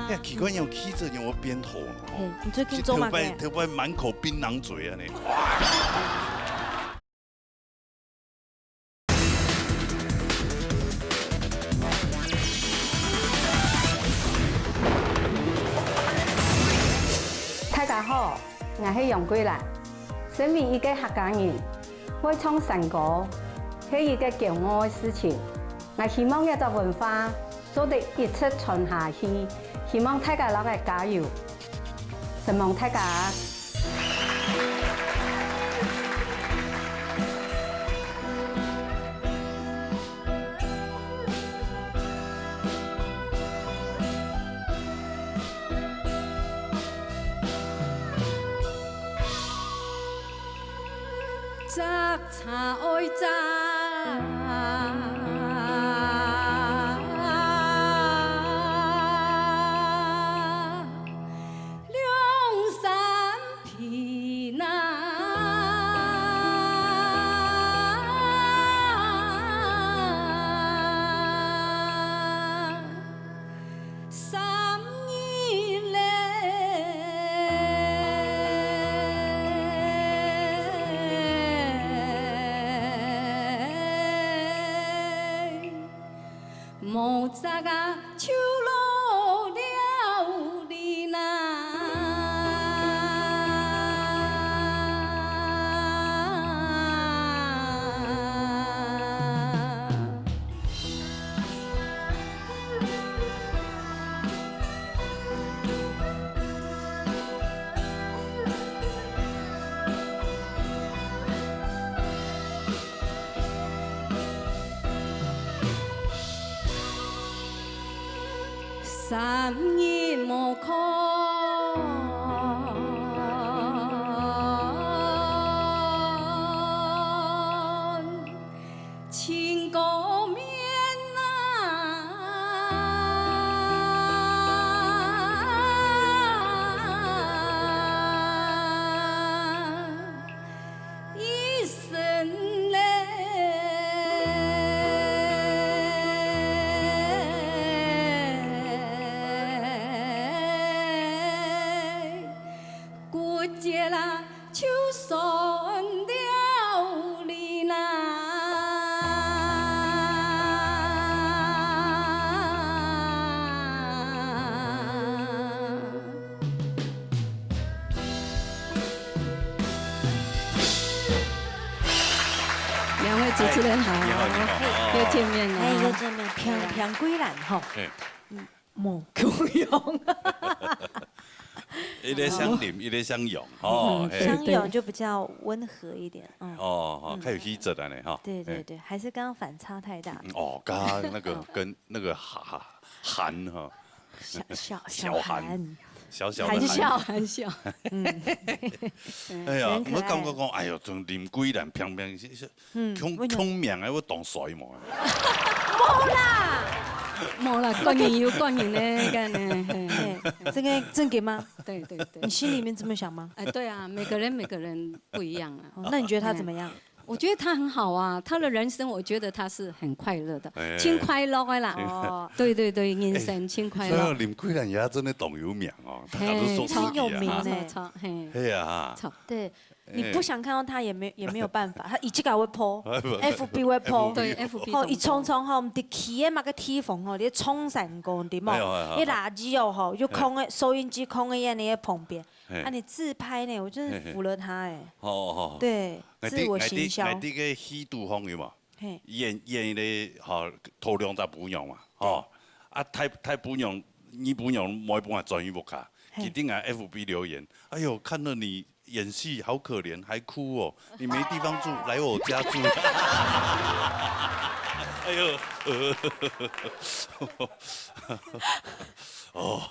哎呀，奇怪，用氣質用我變頭了，吼。嘿，你最近做麼个啊？頭擺，頭擺滿口檳榔嘴啊，呢。哇！ 大家好，𠊎係楊桂蘭。身為一個客家人，會唱山歌係一個驕傲个事情。𠊎希望這隻文化做得一直傳下去，希望大家摎𠊎加油。承蒙大家。 摘茶愛摘兩三片啊。無責啊，就落了你啦。三日無看，情過面啊。 一生泪，骨节啦，就酸了你啦。 两位主持人好，你好，你好。又见面了。哎，又见面，平平归兰吼。哎。嗯，无共样。一个姓林，一个姓杨，吼，嗯，嘿。姓杨就比较温和一点，嗯。哦，哦，嗯。较有气质的呢，哈。对，对，嘿。对，还是刚刚反差太大。嗯，哦，刚刚那个跟那个韩，韩哈，小，小，小韩。小韩。 小小的含笑，含笑。嗯。哎呀，很可愛。我感觉讲，哎哟，从林桂兰平平是，是，嗯，为什么？共，共名的，我当衰嘛。无啦。无啦，个人有个人的，个人，嘿。哎，这个正经吗？对，对，对。你心里面这么想吗？哎，对啊，每个人，每个人不一样啊。哦，那你觉得他怎么样？哎。 我觉得他很好啊，他的人生，我觉得他是很快乐的，哎。真快乐的啦。哦。对，对，对，人生真快乐。哎，所以林桂兰也真的当有名哦，大家都说自己啊。嘿，真有名呢。错，错，嘿。嘿啊。错。对，哎。你不想看到他也没，也没有办法，他一直搞会po，哎，不，F B会po。对，F B吼，一重重吼，毋知去个么个地方吼，你冲山过，对吗？哎呦，哎呦，哎呦。你垃圾哦吼，就空个，收音机空个，在那个旁边。 嘿。啊，你自拍呢，我真是服了他哎。嘿，嘿。哦，哦。对，自我行销。𠊎，𠊎，𠊎，𠊎个戏肚方有嘛？嘿。演，演一个，吼，头两只餔娘嘛，吼。对。啊，大，大餔娘、二餔娘，每一本也轉去屋下。嘿。佢定啊F B留言，哎呦，看了你演戏好可憐，还哭哦，你没地方住，来我家住。哎呦，哦。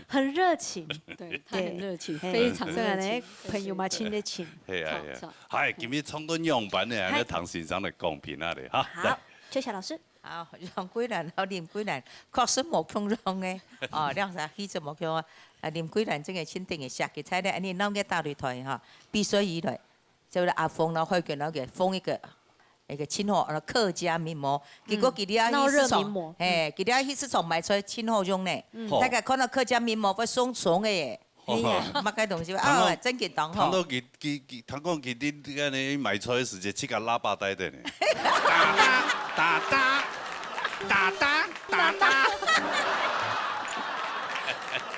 很热情。对，他很热情，对。非常热情。嘿，所以呢，朋友嘛，亲得亲。嘿，哎呀，错，错。嗨，今日唱到仰般呢，嗨。来听先生个讲评啊咧，哈。好，来。秋霞老师。好，杨桂兰和林桂兰，确实无共样个。哦，两只气质无共样。啊，林桂兰真个真正个写个菜呢，恁呢闹个大擂台哈，比赛以来， 就係阿峰摎海軍摎个封一个，一个稱號，呃，客家名模。結果佢這下去市場，鬧熱名模。嘿，佢這下去市場買菜真好用呢。嗯。大家看到客家名模會送蟲个耶。哦。哎呀，麼个東西啊，真緊當好。聽到佢，佢，佢，聽講佢在，在該買菜个時節，自家喇叭帶等呢。噠噠，噠噠，噠噠，噠噠。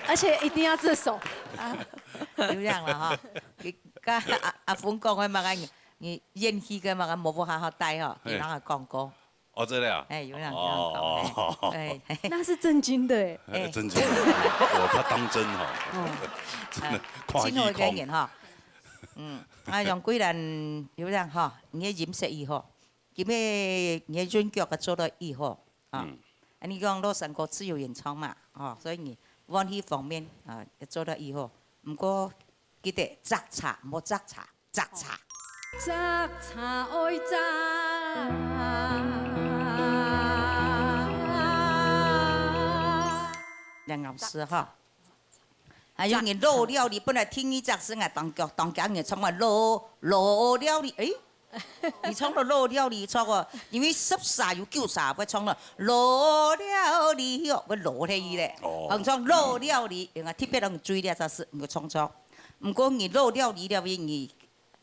而且一定要這首。啊，有影了哈。 佮阿，阿峰講个麼个，你，你演戲个麼个，無好好帶吼，嘿。有人講過。哦，真的啊？哎，有人，有人講，哦。哎，哎。那是正經的哎。哎，哎。正經的，哦，他當真哈。哦。真的，啊，看戲看。真好个演哈。嗯，啊，楊桂蘭有人哈，你个音色以後，今日你个韻腳个做得以後，啊，嗯。啊，你講老山歌自由演唱嘛，哦，所以你運氣方面啊，做得以後，毋過 記得摘茶，莫摘茶，摘茶。摘茶愛摘。恁樣是哈。還有你落了你，本來第二隻是𠊎當腳，當腳你唱嘛落，落了你，誒，你唱到落了你，錯哦，因為十儕有九儕會唱到落了你哦，會落忒去咧。哦。好，你唱落了你，人家特別人注意這隻字，你唱唱。 毋過你落了你了，你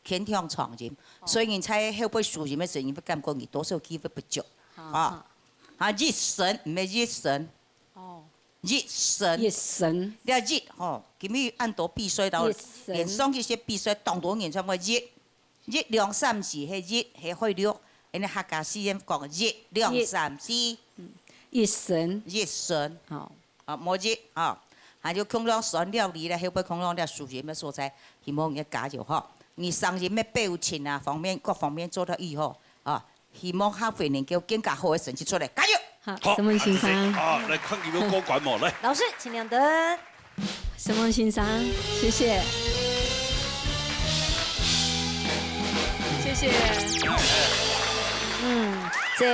牽強長音，哦。所以你在後背收音个時候，你會感覺你多少氣會不足，好，啊。好。啊，一生，毋係一生，哦，一生。一生。你看一吼，今日恁多比賽到，一生。連上一些比賽當多人參加一，一兩三四，係一，係會六，恁呢客家四縣講一兩三四。一生。一生。一生。好。 啊，無一啊，還有共樣選料理咧，後背共樣咧，輸贏个所在，希望你加油吼。你聲音个表情啊，方面各方面做到以後啊，希望下回能夠更加好个成績出來，加油！好，好，沈文先生。啊，來看有沒有過關無？來。老師，請亮燈。沈文先生，謝謝。謝謝。嗯，做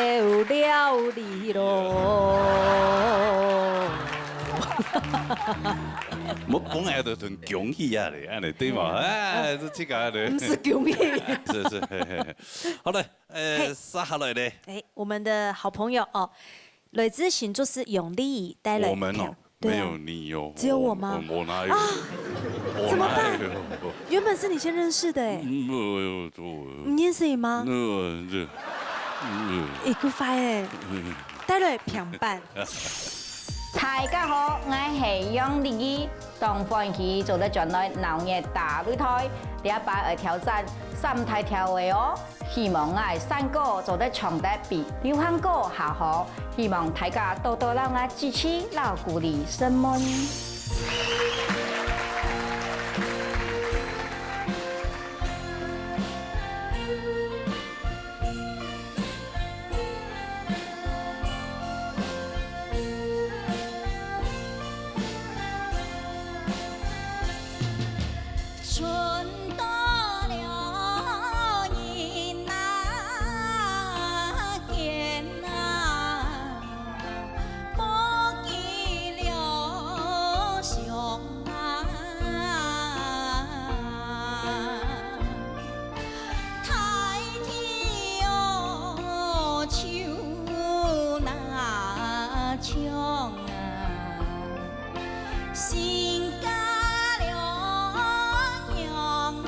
料理咯。 我本來就很恭喜啊咧，恁呢對嘛？嗯。哎，這這個咧。毋係恭喜。是是，嘿嘿嘿。好了，呃，嘿。接下來咧。哎，我們的好朋友哦，來自新竹市楊麗帶來。我們哦，對啊。沒有你哦。只有我嗎？我，我哪有？啊，我哪有？怎麼辦？原本是你先認識的哎。嗯，我，我，我，你認識佢嗎？那，這，嗯。哎，夠快哎。嗯。帶來平板。 大家好，𠊎係楊麗儀，當歡喜做得轉來鬧熱大擂台，這擺愛挑戰三大條个哦。希望𠊎山歌做得唱得比流行歌較好，希望大家多多摎𠊎支持摎鼓勵，承蒙。 春到了人啊，見啊，無計了想啊。 大地哦，秋那長啊，心肝了娘啊。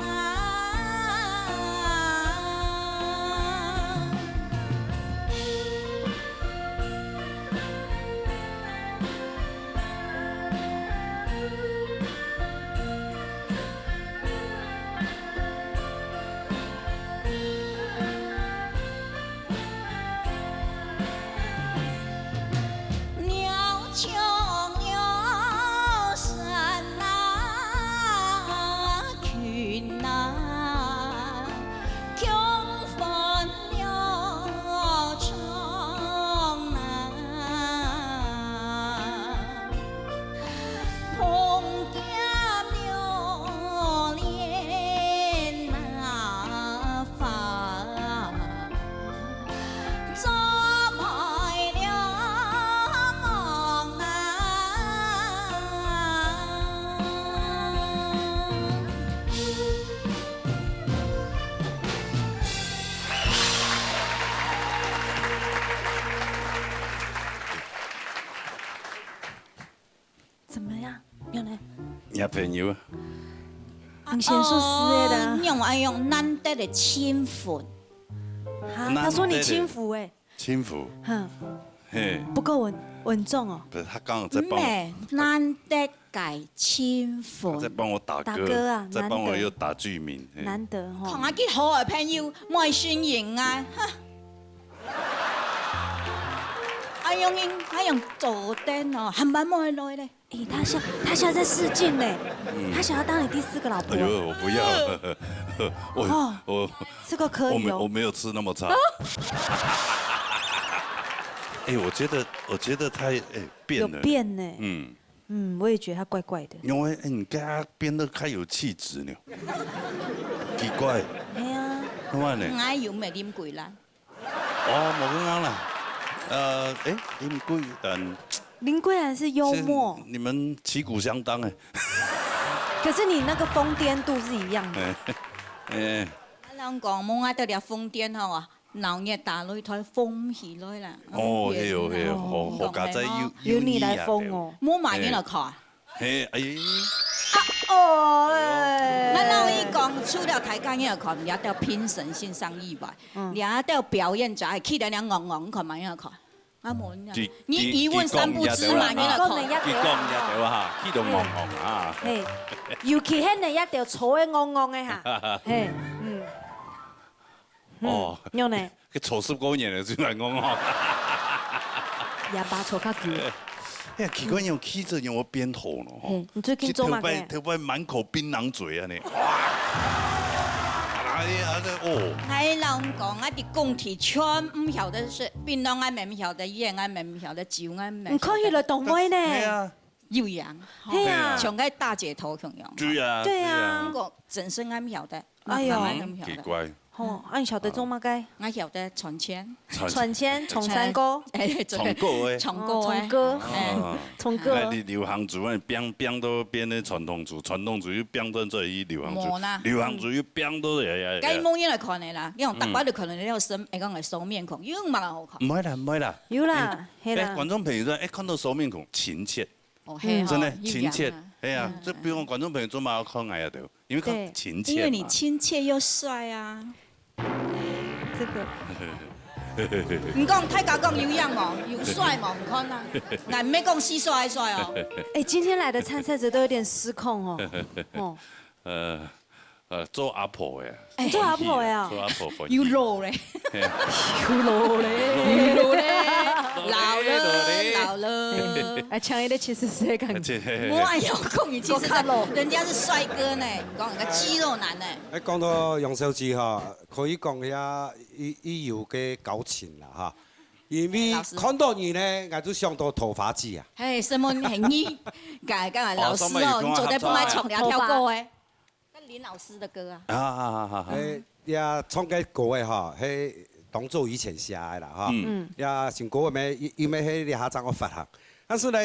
怎麼樣？有呢？你朋友啊？你先說詩的啦。哦，用，哎，用難得的親吻。啊，難得的。他說你輕浮欸。輕浮？哼。嘿。不夠穩，穩重哦。不是，他剛好在幫我。嗯欸，難得个親吻。他在幫我打歌，打歌啊，在幫我又打劇名，難得。嘿。難得吼。看啊，幾好个朋友，無承認啊，哼。 哎喲，你，哎喲，做得哦，還蠻無來咧。欸，他現，他現在在試鏡呢，嗯。他想要當你第四個老婆。哎喲，我不要。我，哦，我，這個可以哦。我沒，我沒有吃那麼差。欸，我覺得，我覺得他，欸，變了。有變呢。嗯。嗯，我也覺得他怪怪的。因為，欸，你跟他變得太有氣質了。奇怪。哎呀。另外呢？𠊎又毋係啉過啦。 哦，無恁樣啦。呃，欸，林貴人。林貴人是幽默。是你們旗鼓相當欸。可是你那個瘋癲度是一樣的。欸，欸。啊，人講，莫愛得了瘋癲吼啊，鬧熱打擂台瘋起來啦。哦，係哦，係哦，好，好佳哉有，有你來瘋哦。有你啊，對。莫買你來看啊。 嘿，哎。啊，哦，哎。𠊎摎你講，除了大家愛看，這兜評審先生以外，嗯。這兜表演者，企在那戇戇看嘛愛看。啊，無，你，佢，你一問三不知嘛，佢，你來看。佢講這兜哈，佢都戇戇啊。嘿，尤其係那一條粗个戇戇个哈。嘿，嗯。哦。嗯，有呢。佢做十過年了，就來戇戇。也把做較久。哎呀，奇怪，你有氣質，你有變好了吼。嘿，你最近做麼个？頭擺，頭擺滿口檳榔嘴啊，你。哇！哎呀，這，哦。𠊎摎你講，𠊎在工地全毋曉得食，檳榔𠊎乜毋曉得，煙𠊎乜毋曉得，酒𠊎乜毋曉得。你看起來當會呢。係啊。有影，吼。係啊。像該大姐頭共樣。對啊，對啊。對啊。不過真正𠊎毋曉得，哎喲。慢慢𠊎毋曉得。奇怪。吼，啊，你曉得做麼个？𠊎曉得賺錢。賺，賺錢，唱山歌。哎，對。唱歌的。唱歌的。哦，唱歌。哎。啊。唱歌。哎，你流行組，拚，拚到變成傳統組，傳統組又拚轉做去流行組，無啦。流行組又拚到，哎，哎，哎。該無人來看的啦，你用逐擺都看到你个生，會講个熟面孔，有麼个好看？毋會啦，毋會啦。有啦，哎，係啦。哎，觀眾朋友說，哎，看到熟面孔，親切。 哦，係吼，真的，有影啊。親切，係啊，嗯。就比如講觀眾朋友做麼个要看𠊎啊，對，因為較親切嘛。對。因為你親切又帥啊。這個。你講，大家講有影無？有帥無？你看啊，𠊎毋係講死帥還帥哦。哎，今天來的參賽者都有點失控哦。哦。呃， 呃，做阿婆的。哎。做阿婆的啊？做阿婆歡喜。有老咧。嘿。有老咧。有老咧。老了，老了。哎，像一個七十歲的感覺。而且，嘿，嘿，嘿。我也有講，你七十歲，人家是帥哥呢，講人家肌肉男呢。哎，講到楊小姐哈，可以講一下，佢，佢有个交情啦哈。因為，哎，老師。看到你呢，𠊎就想到桃花季啊。嘿，什麼很，你，剛剛老師哦，哦，上面有跟我合作啊。你昨天不還唱了跳過哎？ 跟林老師的歌啊。啊，啊，啊，啊，啊。誒，也唱个歌誒吼，係當早以前寫个啦，吼。嗯。嗯。也新歌个咩，因，因為係這下正愛發行。但是呢，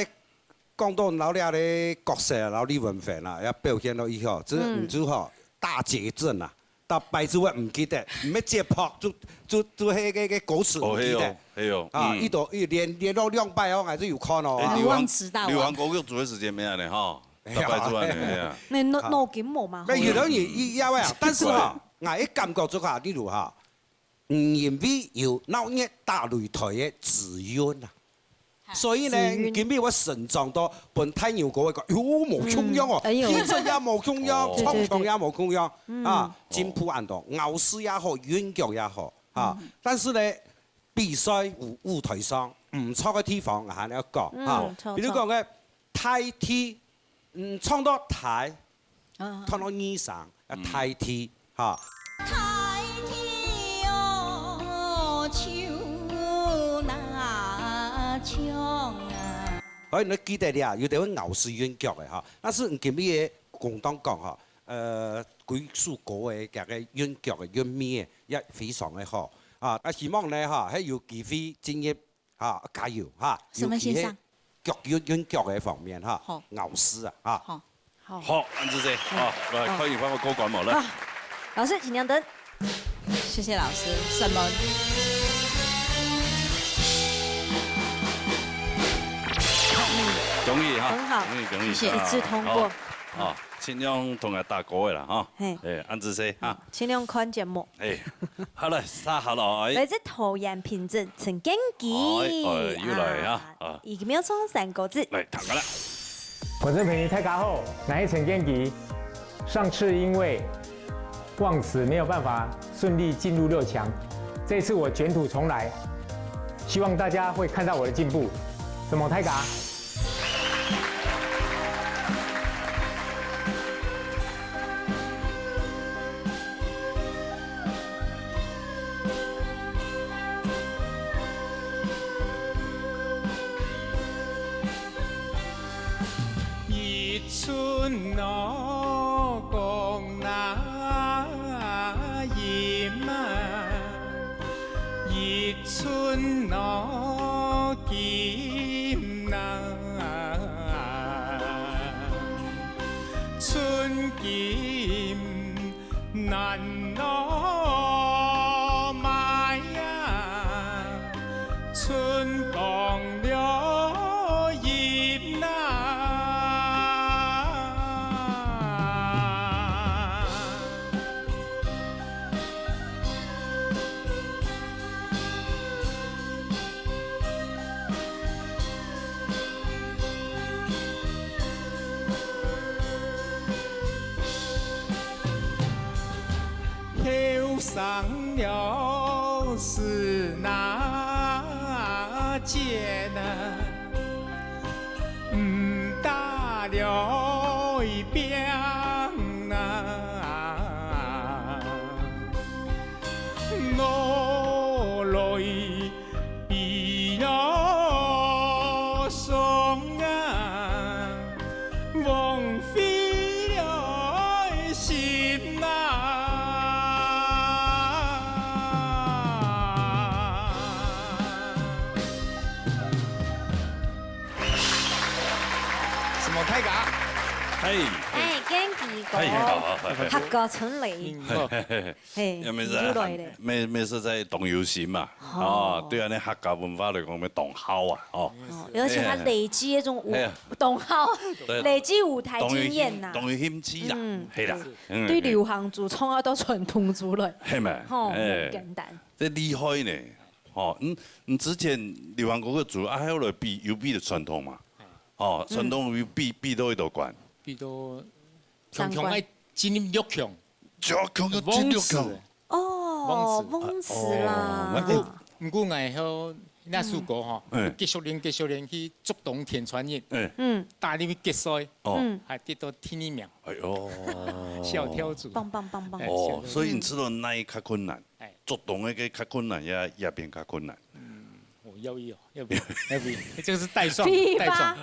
講到老廖个角色，老李文凡啦，也表現到以後，這，嗯。你就吼，大絕症啊，逐擺就會毋記得，毋係節拍，就，就，就係个，个歌詞毋記得。哦，係哦，係哦，啊，嗯。一到，一連，連續兩擺哦，還是有看哦。誒，啊。流行，忘詞大王。流行歌曲做个時間無恁樣吼。 逐擺做恁樣，係啊。那腦，腦筋無嘛好。那有的人也，也會啊，但是哈，奇怪。𠊎个感覺就哈，例如哈，嗯，因為有鬧熱大擂台个資源啊，哈。所以呢，資源。今日𠊎成長到分大牛哥个講，喲，無共樣哦，嗯，哎喲。氣質也無共樣，哦。唱腔也無共樣，對，對，對。啊，嗯。進步恁多，咬字也好，韻腳也好，啊，嗯。但是呢，比賽舞，舞台上，毋著个地方，𠊎還愛講，嗯，啊，著，比如講个，著。 大地，嗯，唱到大，啊。唱到二聲，啊，嗯。大地，哈。大地哦，就那唱啊。所以你記得了，有兜會咬字韻腳个哈，但是你今日个公道講哈，呃，歸首歌个這個韻腳个韻味个也非常个好啊，啊，希望呢哈，還有機會進入 哈，加油哈，什麼先生？尤其係腳韻，韻腳个方面哈，好。咬字啊，哈。好。好。好，恁仔細，好，來，好。看你幫我過關無了。好，老師，請亮燈。謝謝老師，什麼？恭喜哈，很好。恭喜，恭喜，謝謝。啊，一致通過。好，好，盡量同佢打勾个啦，哈。嘿。哎，恁仔細哈。盡量看節目。 哎，好了，接下來。來自桃園平鎮陳建騏。哎，哎，又來啊，啊。啊。一秒鐘三個字。來，聽下啦。觀眾朋友，大家好，我是陳建騏。上次因為忘詞沒有辦法順利進入六強，這次我捲土重來，希望大家會看到我的進步。承蒙大家。 一寸老光那陰啊，一寸老金啊，寸金 難羅買啊，寸光熹音啊。頭上了是那箭啊，毋打了一柄啊，我來比了上啊。 枉費了心啊！什麼大家？嘿，哎，跟佢講，嘿，好，好，好，好。客家春雷。嗯，好。 嘿，也毋係，你又來咧。也，也係在當有心嘛。哦。哦，對啊，你客家文化來講，要當好啊，哦。哦，而且佢累積那種舞，哎呀。當好，對。累積舞台經驗呐。當有興，當有興趣啦，嗯，係啦，對。嗯，對流行組創造到傳統組來，係嘛？吼，哎，無簡單。這厲害呢，吼，嗯，你之前流行歌个組啊，還有來比，有比著傳統嘛？哦，傳統有比，比到幾多關？比到強強愛進入六強。 就強強進入強。哦，王子。王子啦。哦，毋過，毋過𠊎後那首歌吼，嗯。繼續練，繼續練，去竹東天穿日，嗯。嗯。打入去決賽，哦。嗯。還得到第二名。哎喲。小跳組。棒棒棒棒。哎，哦，小跳組。所以你知道哪一較困難？哎。竹東个較困難，也，也變較困難。 嗯，哦，要一哦，要不要？要不要？這個是帶狀，帶狀。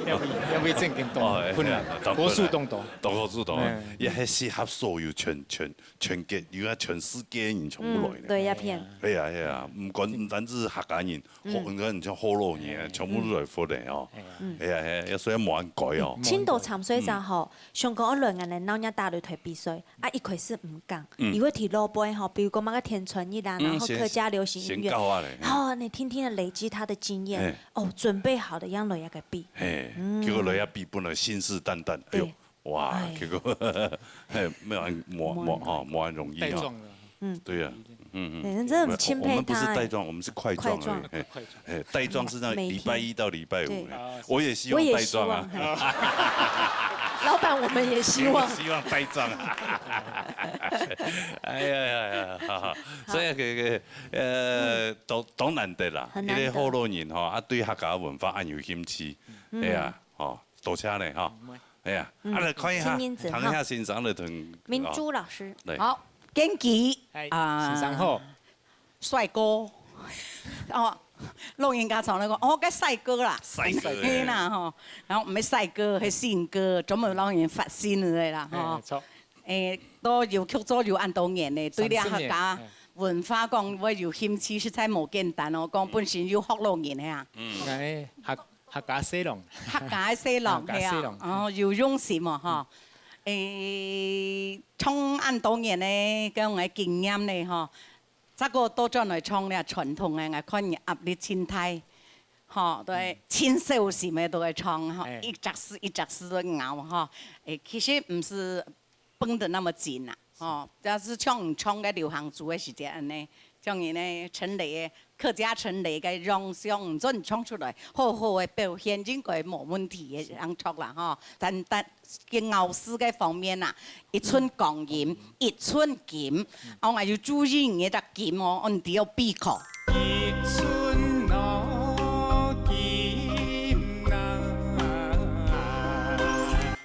要不要？要不要正經動？哦，哎，困難，哎，當困難。國術動動。當國術動，嗯。也還適合所有全，全，全國，因為全世界人全部來呢。嗯，對，一片。係啊，係啊，毋管，毋單止客家人，嗯。福，你看像福佬人啊，嗯。全部都來福佬哦。嗯。係啊，係啊，所以無恁該哦。青島長水站吼，嗯。香港个人啊，來鬧熱打擂台比賽， 啊，一開始毋敢，嗯。佢會提老輩吼，比如講麼个天穿日啊，嗯，然後客家流行音樂，先，先教下咧，嘿。哦，你天天的累積他的經驗，嘿。哦，準備好的，樣來一個比。嘿，嗯。結果來一比，本來信誓旦旦，哎喲，對。哇，哎。結果，嘿，沒有很，沒，沒，沒，哈，沒很容易哈。帶狀了。嗯。對啊，嗯，嗯。對，真的很欽佩他，我們不是帶狀，我們是塊狀而已，塊狀。嘿。 哎，帶狀是那禮拜一到禮拜五，對。哎，我也希望帶狀啊。我也希望，嘿。老闆，我們也希望。希望帶狀啊。哎呀呀呀，好，好。所以這個，呃，當，當難得啦，很難得。一個福佬人吼，啊，對客家文化恁有興趣，嗯。哎呀，吼，多謝你吼。嗯。哎呀，嗯，啊，來看一下，請認真哈。聽一下先生的同，明珠老師。啊，對。好，根基，哎，啊，先生好。 帥哥。哦，老人家常來講，哦，該帥哥啦。帥哥，嘿啦，吼。然後毋係帥哥，係新歌，專門老人發新个啦，吼。哎，著。哎，都有曲做有恁多年咧，對這客家三十年，哎。文化講，會有興趣，實在無簡單哦。講本身有福佬人个啊。嗯。哎，客，客家西郎。客家西郎，客家西郎。係啊，哦，有用心哦，吼。哎，唱恁多年咧，跟𠊎經驗咧，吼。 再過倒轉來唱這傳統个，𠊎看你壓力盡大，吼，對，嗯。盡小心个都會唱，吼，哎。一隻字一隻字个咬，吼。哎，其實毋使繃得那麼緊啦，吼，但是像你唱个流行組个時節恁呢，像你呢，陳雷个，客家陳雷个樣，像你準唱出來，好好个表現，應該無問題个，恁樣啦，吼。但，但 个咬字个方面啊，一寸光陰，一寸金。哦，𠊎有注意你个金哦，哦，你都要閉口。一寸光陰啊。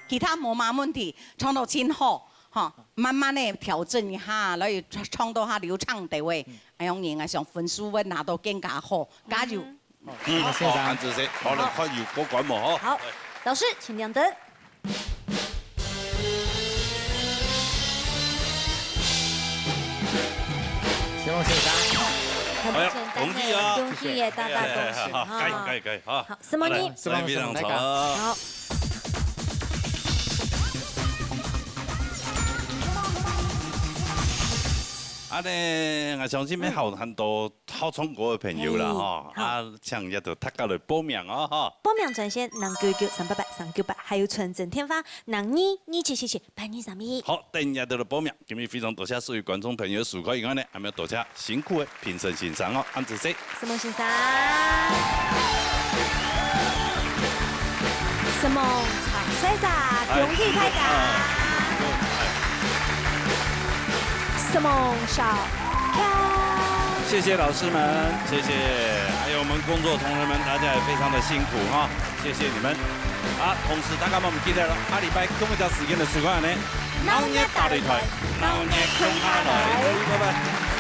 其他無麼問題，唱到盡好，吼，慢慢个調整一下，來唱，唱到較流暢兜仔。嗯。哎喲，你啊，想分數會拿到更加好，加油！嗯。 哦，嗯，好，好，先生。恁仔細，好，來看有過關無，吼。好，老師，請亮燈。先生，先生。很簡單的，哎呀，恭喜啊。恭喜耶，大大恭喜，哎，哎，哎，哈。可以，可以，可以，好。好，什麼呢？來，非常好。好。恁呢，𠊎相信乜好很多 好唱歌个朋友啦，嗯，吼，好。啊，請這兜大家來報名哦，吼。報名專線零九九三八八三九八，還有傳真電話零二二七四七八二三一。好，等這兜來報名。今日非常多謝所有觀眾朋友收看以外呢，還有多謝辛苦个評審先生哦，恁仔細。什麼先生？什麼？謝謝，哎，恭喜大家。哎。做夢少徛。謝謝老師們，謝謝，還有我們工作同仁們，大家也非常的辛苦哈，謝謝你們。啊，同時大家毋記得了，下禮拜同一隻時間个時間呢，鬧熱大擂台，鬧熱共下來，拜拜。